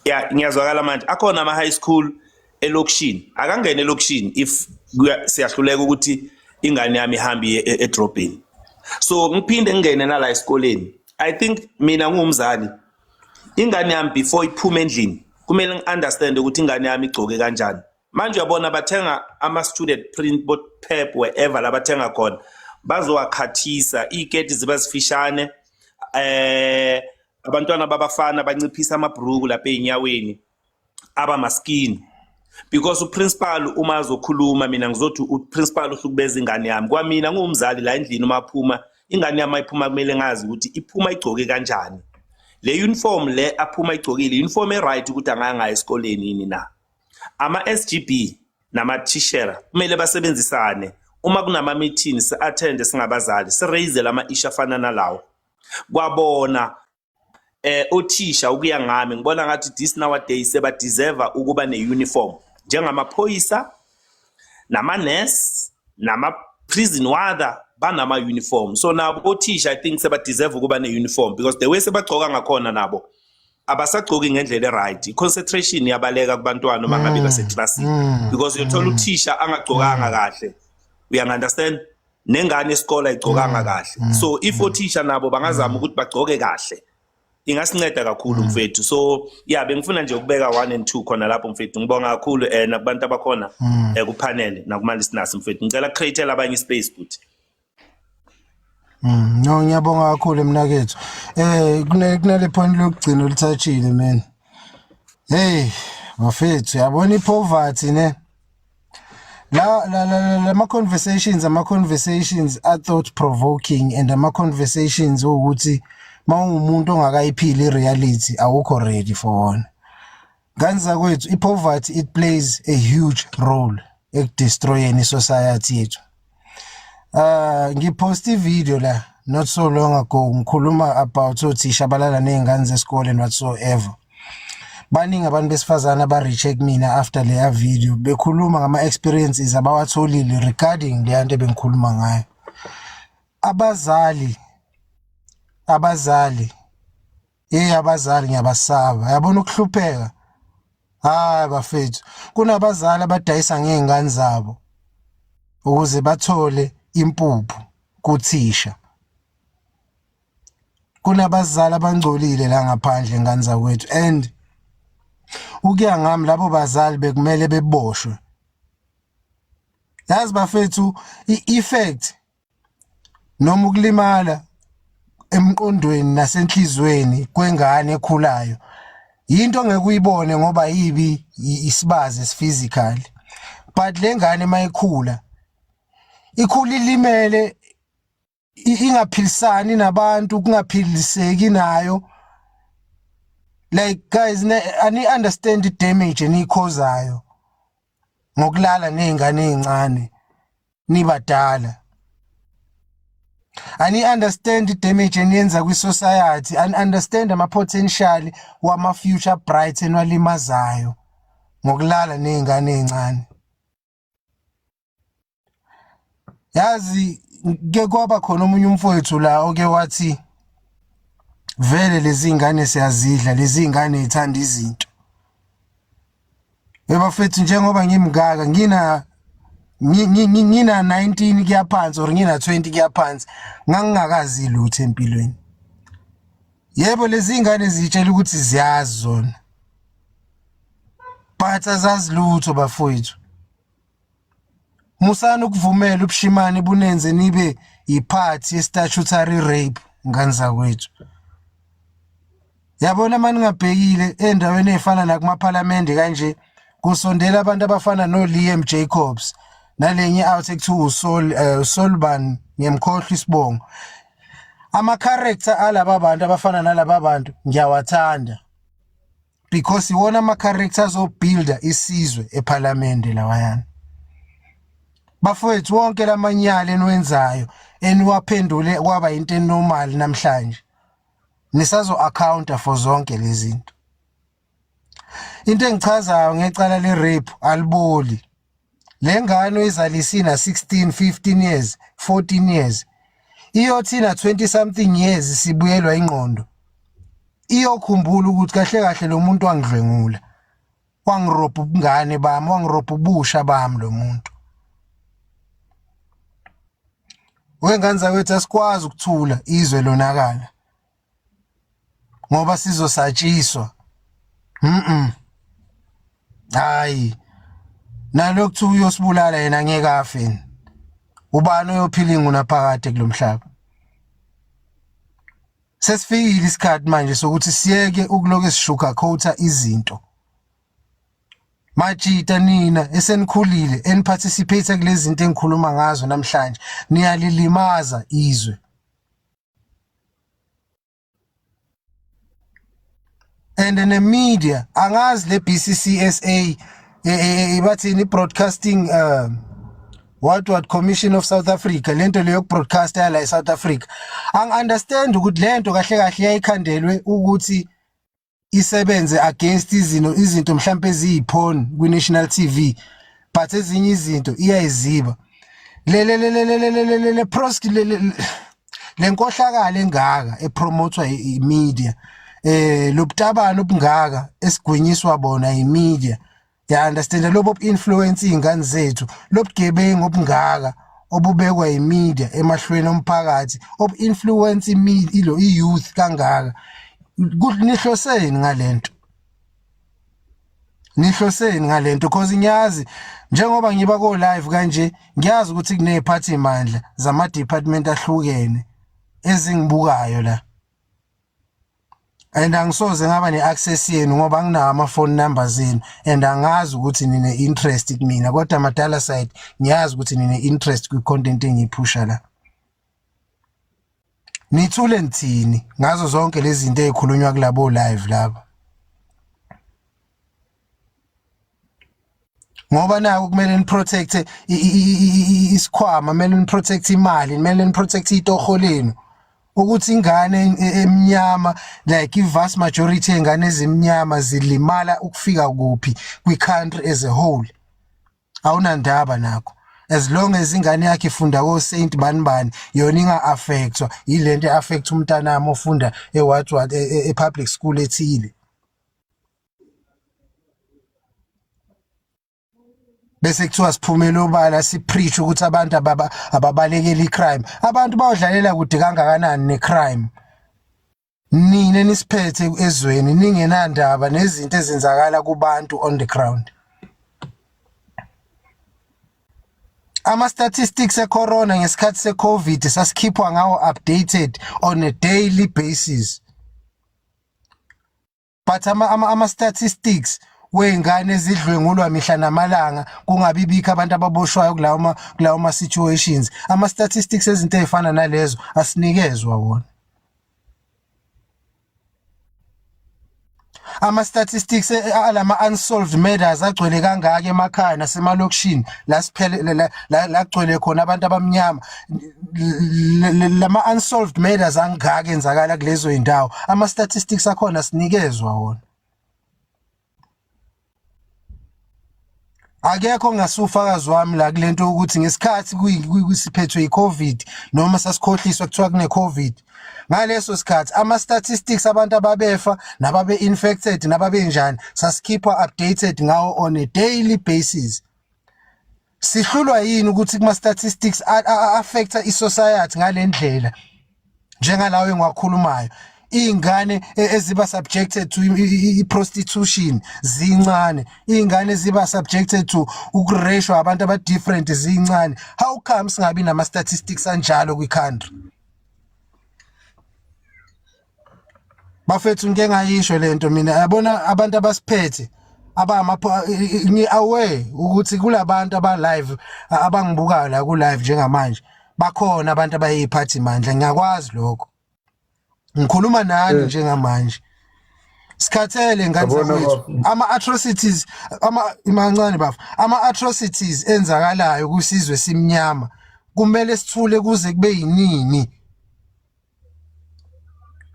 ya, ngiyazwakala manje. Akhona ama high school elokishini, akangene elokishini if siyahluleka ukuthi ingane yami ihambe iye edrobheni. So ngiphinde ngingene nala esikoleni. I think mina ngiwumzali, ingane yami before iphume endlini kumele ngi-understand ukuthi ingane yami igcoke kanjani. Manje uyabona bathenga ama-student print bo-Pep, wherever la bathenga khona, bazowakhathisa iy'keti ziba zifishane, abantwana babafana banciphisa amabhruku lapha ey'nyaweni, aba maskini, because uprincipal uma azokhuluma, mina ngizothi uprincipal uhlukubeza ingane yami. Kwamina ngiwumzali la endlini, uma aphuma ingane yami, ayiphuma, kumele ngazi ukuthi iphuma igcoke kanjani. Le uniform le aphuma igcokile, uniform e-right ukuthi angaya ngayo esikoleni yini na? Ama-SGB namathishera kumele basebenzisane. Uma kunama-meeting, si-attende singabazali, si-raise lama-issue afana nalawo kwabona. Othisha ukuya ngami ngibona ngathi this nowadays seba deserve ukuba ne-uniform njengamaphoyisa nama-nurse nama-prison warder banama-uniform, so nabo othisha I think seba deserve ukuba ne-uniform because the way sebagcoka ngakhona nabo abasagcoki ngendlela e-right. I-concentration iyabaleka kubantwana uma ngabe baseklasini because uyothola uthisha angagcokanga kahle, uyangi-understand, nengane esikole ayigcokanga kahle. So if othisha nabo bangazama ukuthi bagcoke kahle, ingasinceda kakhulu mfethu. So yeah, bengifuna nje ukubeka 1 and 2 khona lapho mfethu. Ngibonga kakhulu nakubantu abakhona ku-panel nakuma listeners mfethu. Ngicela create abanye space futhi. No, ngiyabonga kakhulu mnakethu. Kunale point lokugcina olithathile man. Hey, bafethu, yabona ipoverty ne. La la la lama conversations, ama conversations are thought provoking and ama conversations ukuthi mawungumuntu ongakayiphili i-reality awukho ready for wona. Ngane zakwethu, i-poverty, it plays a huge role ekudestroyeni i-society yethu. Ngipost i-video la not so long ago ngikhuluma about othisha abalala nezingane zesikole and whatsoever. Baningi abantu besifazane aba-reach kumina after leya video bekhuluma ngama-experiences abawatholile regarding leya nto ebengikhuluma ngayo. Abazali, abazali, hey, abazali ngiyabasaba. Yabona ukuhlupheka. Hayi bafethu, kunabazali abadayisa ngezingane zabo ukuze bathole impuphu kuthisha. Kunabazali abangcolile la ngaphandle, ngane zakwethu, and ukuya ngami labo bazali bekumele beboshwe. Yazi bafethu, i-effect noma ukulimala emqondweni nasenhlizweni kwengane ekhulayo yinto ongeke uyibone ngoba yibi isibazi esiphysical, but le ngane mayikhula ikhula ilimele, ingaphilisani nabantu, kungaphiliseki nayo. Like guys, ani understand the damage eniyikhozayo ngokulala nezingane ezincane nibadala. Ani understand the damage eniyenza kwi society. Ani understand ama potential wama future bright enwalimazayo ngokulala nezingane ezincane. Yazi ke kwaba khona omunye umfowethu la oke wathi vele lezi ngane siyazidla, lezi ngane ithanda izinto. Ebafethu, njengoba ngimngaka ngina 19 kuya phansi or ngina 20 kuya phansi, ngangingakazi lutho empilweni. Yebo, lezi ngane zitshela ukuthi ziyazi zona, but azazi lutho bafowethu. Musani ukuvumela ubushimane bunenze nibe yiphathi ye-statutory rape, ngane zakwethu. Yabona uma ningabhekile endaweni ey'fana nakumaphalamende kanje, kusondela abantu abafana no-Liam Jacobs nalenye out ekuthiwa uSol Solban, ngiyamkhohlwa isibongo. Ama-character alaba bantu abafana nalaba bantu ngiyawathanda because iwona ama-character azobuilda isizwe ephalamende lawayana. Bafowethu, wonke lamanyala eniwenzayo eniwaphendule kwaba into enormal namhlanje, nisazo accounta for zonke lezi zinto. Into engichazayo ngecala le rape, aliboli. Le ngane oyizalisina 16, 15 years, 14 years, iyothina 20 something years sibuyelwa ingqondo, iyokhumbula ukuthi kahle kahle lo muntu wangidlwengula, wangirobha ubungane bami, wangirobha ubusha bami lo muntu. Wengane zakwethu, asikwazi ukuthula izwe lonakala ngoba sizosatshiswa. Hayi, nalokhu uyosibulala yena ngeke afe. Ubani oyophila ingunaphakade kulomhlaba? Sesifikile isikhathi manje sokuthi siyeke ukuloke sisugarcoata izinto. Majita, nina esenikhulile eniparticipate kulezi zinto engikhuluma ngazo namhlanje, niyalilimaza izwe. And ne media, angazi le BCCSA, bathini, broadcasting What Commission of South Africa, lento leyo broadcast yala eSouth Africa. Angi-understand ukuthi lento kahle kahle yayikhandelwe ukuthi isebenze against izinto mhlambe eziyiphone kwi-national TV, but ezinye izinto iyayiziba. Le le le le le le le le le prosk le le nkohlakalo engaka epromothwa i-media, lobutabano obungaka esigwinyiswa bona i-media, ya understand, lobo influence izingane zethu, lobugebengu obungaka obubekwa i-media emahlweni omphakathi, obu-influence ilo i-youth kangaka, nihloseni ngalento? Nihloseni ngalento? Cause ngiyazi njengoba ngiba ko live kanje, ngiyazi ukuthi kuneziphathi mandla zama department ahlukene ezingibukayo la, and angisoze ngaba ne-access yenu ngoba anginawo ama-phone numbers enu and angazi ukuthi nine-interest kumina, kodwa madala side ngiyazi ukuthi nine-interest kwi-content engiyiphusha la. Nithule nithini ngazo zonke lezi zinto ezikhulunywa kulabo live laba? Ngoba naku kumele niprotect isikhwama, kumele niprotect imali, kumele niprotect itoho lenu, ukuthi ingane emnyama, like i-vast majority yengane ezimnyama zilimala ukufika kuphi kwi-country as a whole, awunandaba nakho. As long as ingane yakhe ifunda ko Saint bani bani, yona inga-affectwa yilento e-affect umntanami ofunda e-what what e-public school ethile. Bese kuthiwa siphumele obala sipreach ukuthi abantu ababalekela icrime. Abantu bayodlalela kude kangakanani necrime? Nina nisiphethe ezweni ningenandaba nezinto ezenzakala kubantu on the ground. Ama statistics ecorona ngesikhathi seCovid sasikhiphwa ngawo updated on a daily basis, but ama statistics wey'ngane ezidlwengulwa mihla namalanga kungabi bikho abantu ababoshwayo kulawo ma situations, ama statistics ezinto ezifana nalezo asinikezwa wona. Ama statistics alama unsolved murders agcwele kangaka emakhaya nasemalokishini la siphele la gcwele khona abantu abamnyama, lama unsolved murders angaka enzakala kulezo indawo, ama statistics akhona sinikezwa wona. Akekho ongasufakazi wami la kulento ukuthi ngesikhathi kusiphethwe iCovid noma sasikhohliswa kuthiwa kune-Covid, ngaleso sikhathi ama-statistics abantu ababefa nababe-infected nababenjani sasikhipha updated ngawo on a daily basis. Sihlulwa yini ukuthi kuma-statistics affecta i-society ngale ndlela njengalawo engiwakhulumayo, iy'ngane eziba subjected to i-prostitution zincane, iy'ngane eziba subjected to ukureshwa abantu aba-different zincane? How come singabi nama-statistics anjalo kwi-country? Bafethu, ngike ngayisho lento mina, yabona abantu abasiphethe ngi-aware ukuthi kulabantu aba-live abangibukayo la ku-live njengamanje, bakhona abantu abayiphathi mandla, ngiyakwazi lokho, ngikhuluma nani njengamanje. Sikhathele ngane Yabona zakwethu. bafo. Ama atrocities ama imancane bafo, ama atrocities enzakalayo kusizwe simnyama, kumele sithule kuze kube yinini?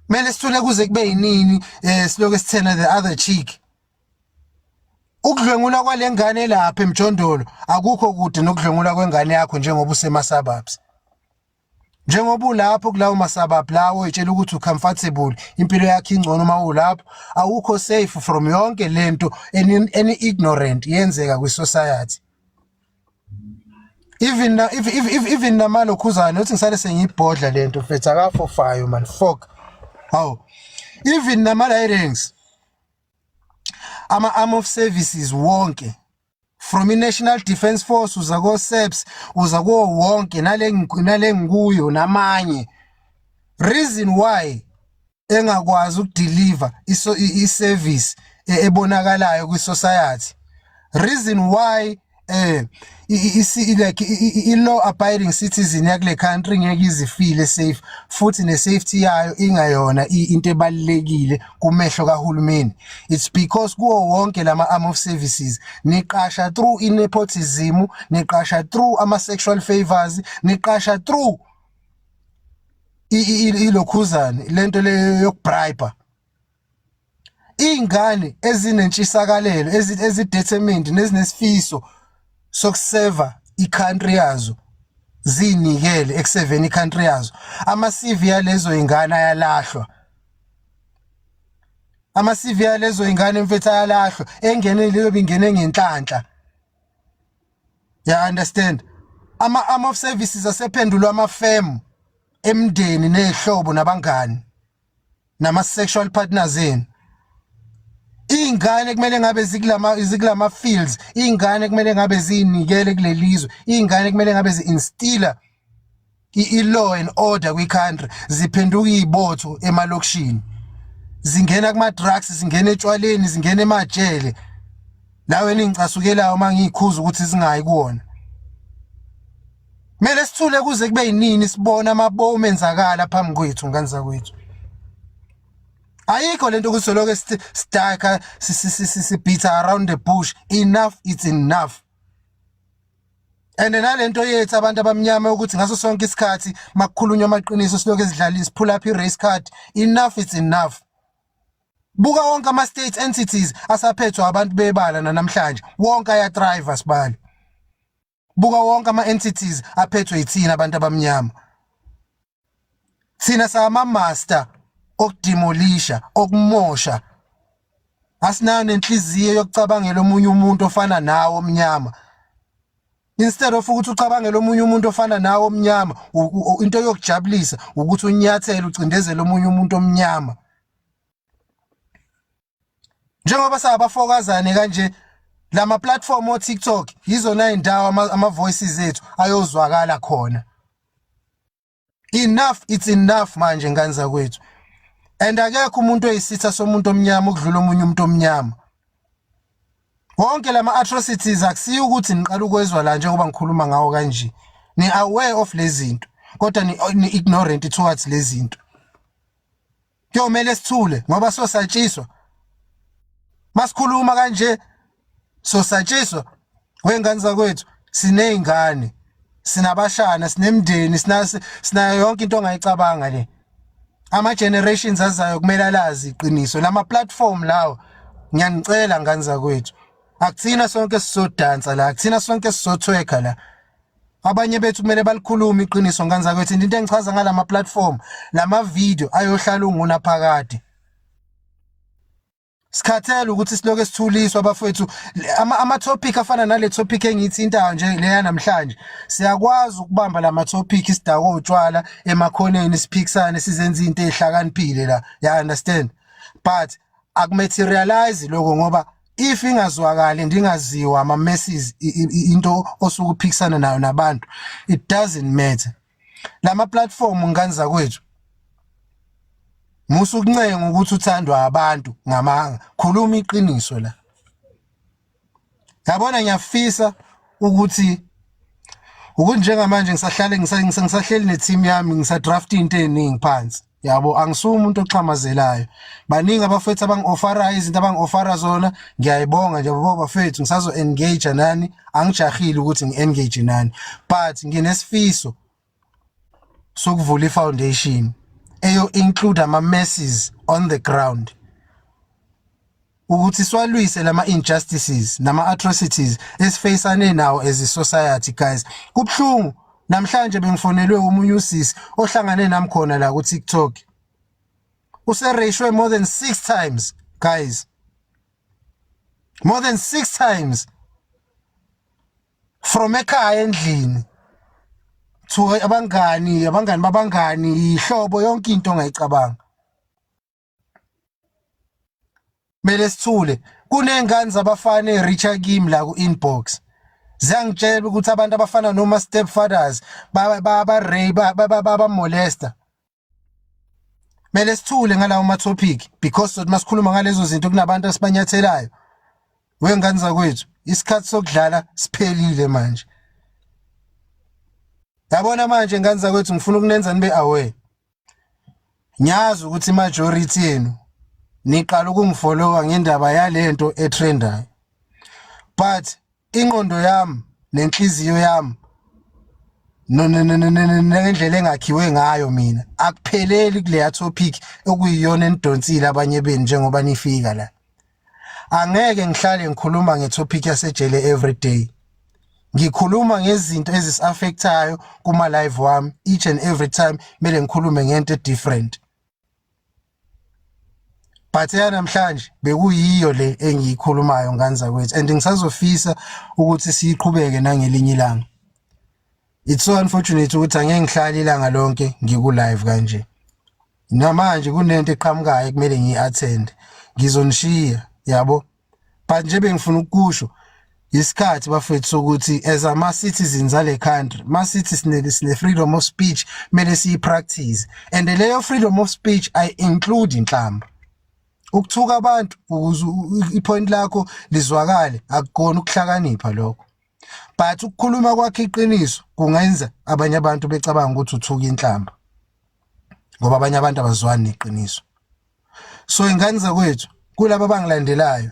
Kumele sithule kuze kube yinini? Siloke sithena the other cheek. Ukudlwengula kwalengane lapha emjondolo akukho kude nokudlwengula kwengane yakho njengoba usema-suburbs, njengoba ulapho kulawo ma-suburb lawo oyitshela ukuthi ucomfortable, impilo yakho ingcono uma ulapho. Awukho safe from yonke lento any ignorant yenzeka kwi-society, even na, if even namalokhuzana uthi ngisale sengiyibhodla lento mfethu akafofayo man, fuck. Hawu, even nama-lightings, ama-arm of services wonke, from i-National Defence Force uza ko-SAPS uza kuwo wonke nale ngikuyo namanye, reason why engakwazi ukudeliver i-service ebonakalayo kwi-society, reason why. Like i-law abiding citizen yakule country ngeke izifile safe, futhi ne-safety yayo ingayona into ebalulekile kumehlo kahulumeni. It's because kuwo wonke lama arm of services niqasha through i-nepotism, niqasha through ama-sexual favors, niqasha through ilokhuzane lento leyo yokubribe. Ingane ezinentshisakalelo, ezi-determined nezinesifiso sokuseva i-country yazo, zinikele ekuseveni i-country yazo, ama-CV yalezo ingane ayalahlwa. Ama-CV yalezo ingane, mfethu, ayalahlwa. Engene leyo bingene ngenhlanhla, ya understand? Ama arm of services asephendulwa ama-firm emndeni nezihlobo nabangani nama sexual partners enu. Ingane kumele ngabe zikulama fields, ingane kumele ngabe zinikele kulelizwe, ingane kumele ngabe zi-instilla i-law and order kwi-country, ziphenduka izibotho emalokishini, zingena kuma drugs, zingena etshwaleni, zingena emajele la wena ingicasukelayo mangikhuza ukuthi singayi kuwona. Kumele sithule kuze kube yinini sibona amabomu enzakala phambi kwethu, ngane zakwethu? Ayikho lento kusoloko sidaka si-beat around the bush. Enough, it's enough. And nalento yethu abantu abamnyama ukuthi ngaso sonke isikhathi makukhulunywa amaqiniso silokhu ezidlalisa, pull up i-race card. Enough, it's enough. Buka wonke ama state entities asaphethwe abantu bebala namhlanje, wonke aya-thrive sibali. Buka wonke ama entities aphethwe yithina abantu abamnyama. Thina sama master okudemolisha, okumosha. Asinayo nenhliziyo yokucabangela omunye umuntu ofana nawe omnyama. Instead of ukuthi ucabangele omunye umuntu ofana nawe omnyama, into yokujabulisa ukuthi unyathele, ucindezele omunye umuntu omnyama. Njengoba sabafokazane kanje, lama platform o TikTok yizona indawo ama voices ethu ayozwakala khona. Enough, it's enough manje, ngane zakwethu. And akekho umuntu oyisitha somuntu omnyama ukudlula omunye umuntu omnyama. Wonke lama atrocities akusiyo ukuthi niqala ukwezwa la njengoba ngikhuluma ngawo kanje. Ni aware of lezi zinto, kodwa ni ignorant towards lezi zinto. Kuyomele sithule ngoba sosatshiswa masikhuluma kanje, sosatshiswa wengane zakwethu. Sinezingane, sinabashana, sinemndeni, sinayo yonke into ongayicabanga le. Ama generations azayo kumele alazi iqiniso. Lama platform lawo, ngiyanicela ngane zakwethu, akuthina sonke sizodansa la, akuthina sonke sizothweka la. Abanye bethu kumele balikhulume iqiniso, ngane zakwethu. Into engichaza ngalama platform, lama video ayohlala unguna phakade. Sikhathele ukuthi siloke sithuliswa, bafethu. Ama topic afana nale topic engiyithintayo nje leya namhlanje, siyakwazi ukubamba lama topic sidako utshwala emakhoneni, siphikisane, sizenze into ezihlakaniphile la, ya understand? But akumaterialize lokho ngoba if ingazwakali, ndingaziwa ama masses into osuke uphikisana nayo nabantu, it doesn't matter. Lama platform, ngane zakwethu, musu ukuncenga ukuthi uthandwa abantu ngamanga, khuluma iqiniso la. Yabona, ngiyafisa ukuthi njengamanje ngisahlale ngisahleli ne-team yami, ngisadraft into eziningi phansi, yabo. Angisuye umuntu oxhamazelayo. Baningi abafethu abangi-offerayo izinto abangi-offera zona, ngiyayibonga nje bo bafethu. Ngisazo engage nani, angijahile ukuthi ngi-engage nani, but nginesifiso sokuvula i-foundation eyo include ama masses on the ground ukuthi siwalwise lama injustices nama atrocities esifacane nawo as a society. Guys, kubhlungu. Namhlanje bengifonelwe omunye usisi ohlangane nami khona la ku TikTok, userashwe more than 6 times, guys, more than 6 times, from ekhaya endlini to abangani, abangani babangani, ihlobo, yonke into ongayicabanga. Mele sithule? Kunengane zabafana ereacha kimi la ku inbox, ziyangitshela ukuthi abantu abafana noma stepfathers ba ba rape, ba molesta. Mele sithule ngalawo ma topic because sothi masikhuluma ngalezo zinto kunabantu esibanyathelayo. Wengane zakwethu, isikhathi sokudlala siphelile manje. Yabona manje ngane zakwethu, ngifuna ukunenza nibe aware. Ngiyazi ukuthi majority yenu niqala ukungifollowa ngendaba yalento etrendayo. But ingqondo yami nenhliziyo yami nendlela engakhiwe ngayo mina akupheleli kuleya topic okuyiyona enidonsile abanye benu njengoba nifika la. Angeke ngihlale ngikhuluma ngetopic yasejele every day. Ngikhuluma ngezinto ezisi-affectayo kuma live wami each and every time, kumele ngikhulume ngento different. But namhlanje bekuyiyo le engiyikhulumayo, ngane zakwethu, and ngisazofisa ukuthi siyiqhubeke nangelinye ilanga. It's so unfortunate ukuthi angeke ngihlale ilanga lonke ngiku live kanje. Namanje kunento eqhamukayo ekumele ngiyi-attend, ngizonishiya yabo, but nje bengifuna ukusho isikhathi bafethu sokuthi as ama citizens ale country, masithi sine freedom of speech, kumele siyi practice, and leyo freedom of speech i include inhlamba. Ukuthuka abantu ukuze ipoint lakho lizwakale akukona ukuhlakanipha lokho, but ukukhuluma kwakhe iqiniso kungenza abanye abantu becabanga ukuthi uthuka inhlamba, ngoba abanye abantu abazwani neqiniso. So ingane zakwethu, kulabo abangilandelayo,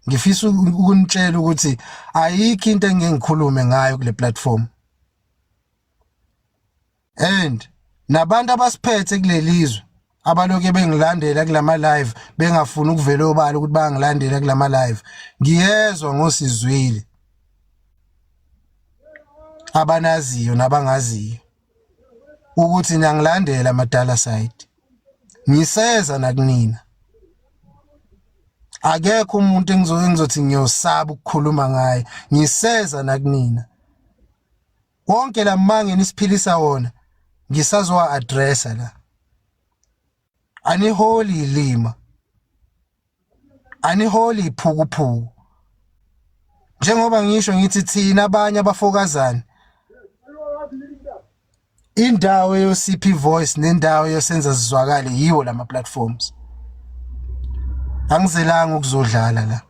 ngifisa ukunitshela ukuthi ayikho into engeke ngikhulume ngayo kule platform, and nabantu abasiphethe kulelizwe abaloke bengilandela kulama live bengafuni ukuvela obala ukuthi bayangilandela kulama live, ngiyezwa ngosizwile abanaziyo nabangaziyo ukuthi niyangilandela madala side, ngiseza nakunina. Akekho umuntu engizothi ngiyosaba ukukhuluma ngaye, ngiseza nakunina. Wonke lamanga enisiphilisa wona ngisazowa addressa la. Aniholi ilima, aniholi iphukuphuku. Njengoba ngisho ngithi thina abanye abafokazana, indawo yo-CP Voice nendawo yosenza sizwakale yiwo lama platforms. Angizelanga ukuzodlala la.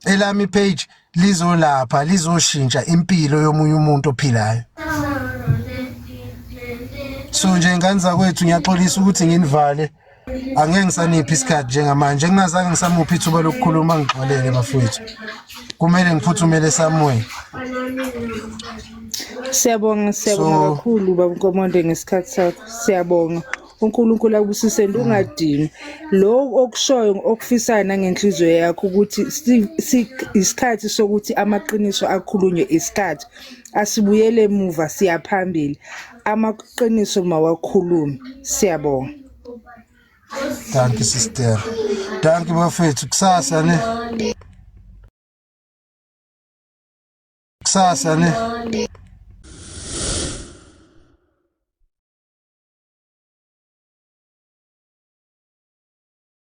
Elami page lizolapha, lizoshintsha impilo yomunye umuntu ophilayo. So nje ngane zakwethu, ngiyaxolisa ukuthi nginivale, angeke ngisaniphi isikhathi njengamanje, ngingazange ngisamuphi ithuba lokukhuluma. Ngixolele bafowethu, kumele ngiphuthumele somewhere. Siyabonga, siyabonga kakhulu baba Nkomonde ngesikhathi sakho. Siyabonga. uNkulunkulu akubusise, ungadinwa. Lo okushoyo okufisayo nangenhliziyo yakho ukuthi isikhathi sokuthi amaqiniso akhulunywe, isikhathi asibuyele emuva, siyaphambili. Amaqiniso mawakhulume. Siyabonga. Thank you sister, thank you bafethu. Kusasa ne, kusasa ne.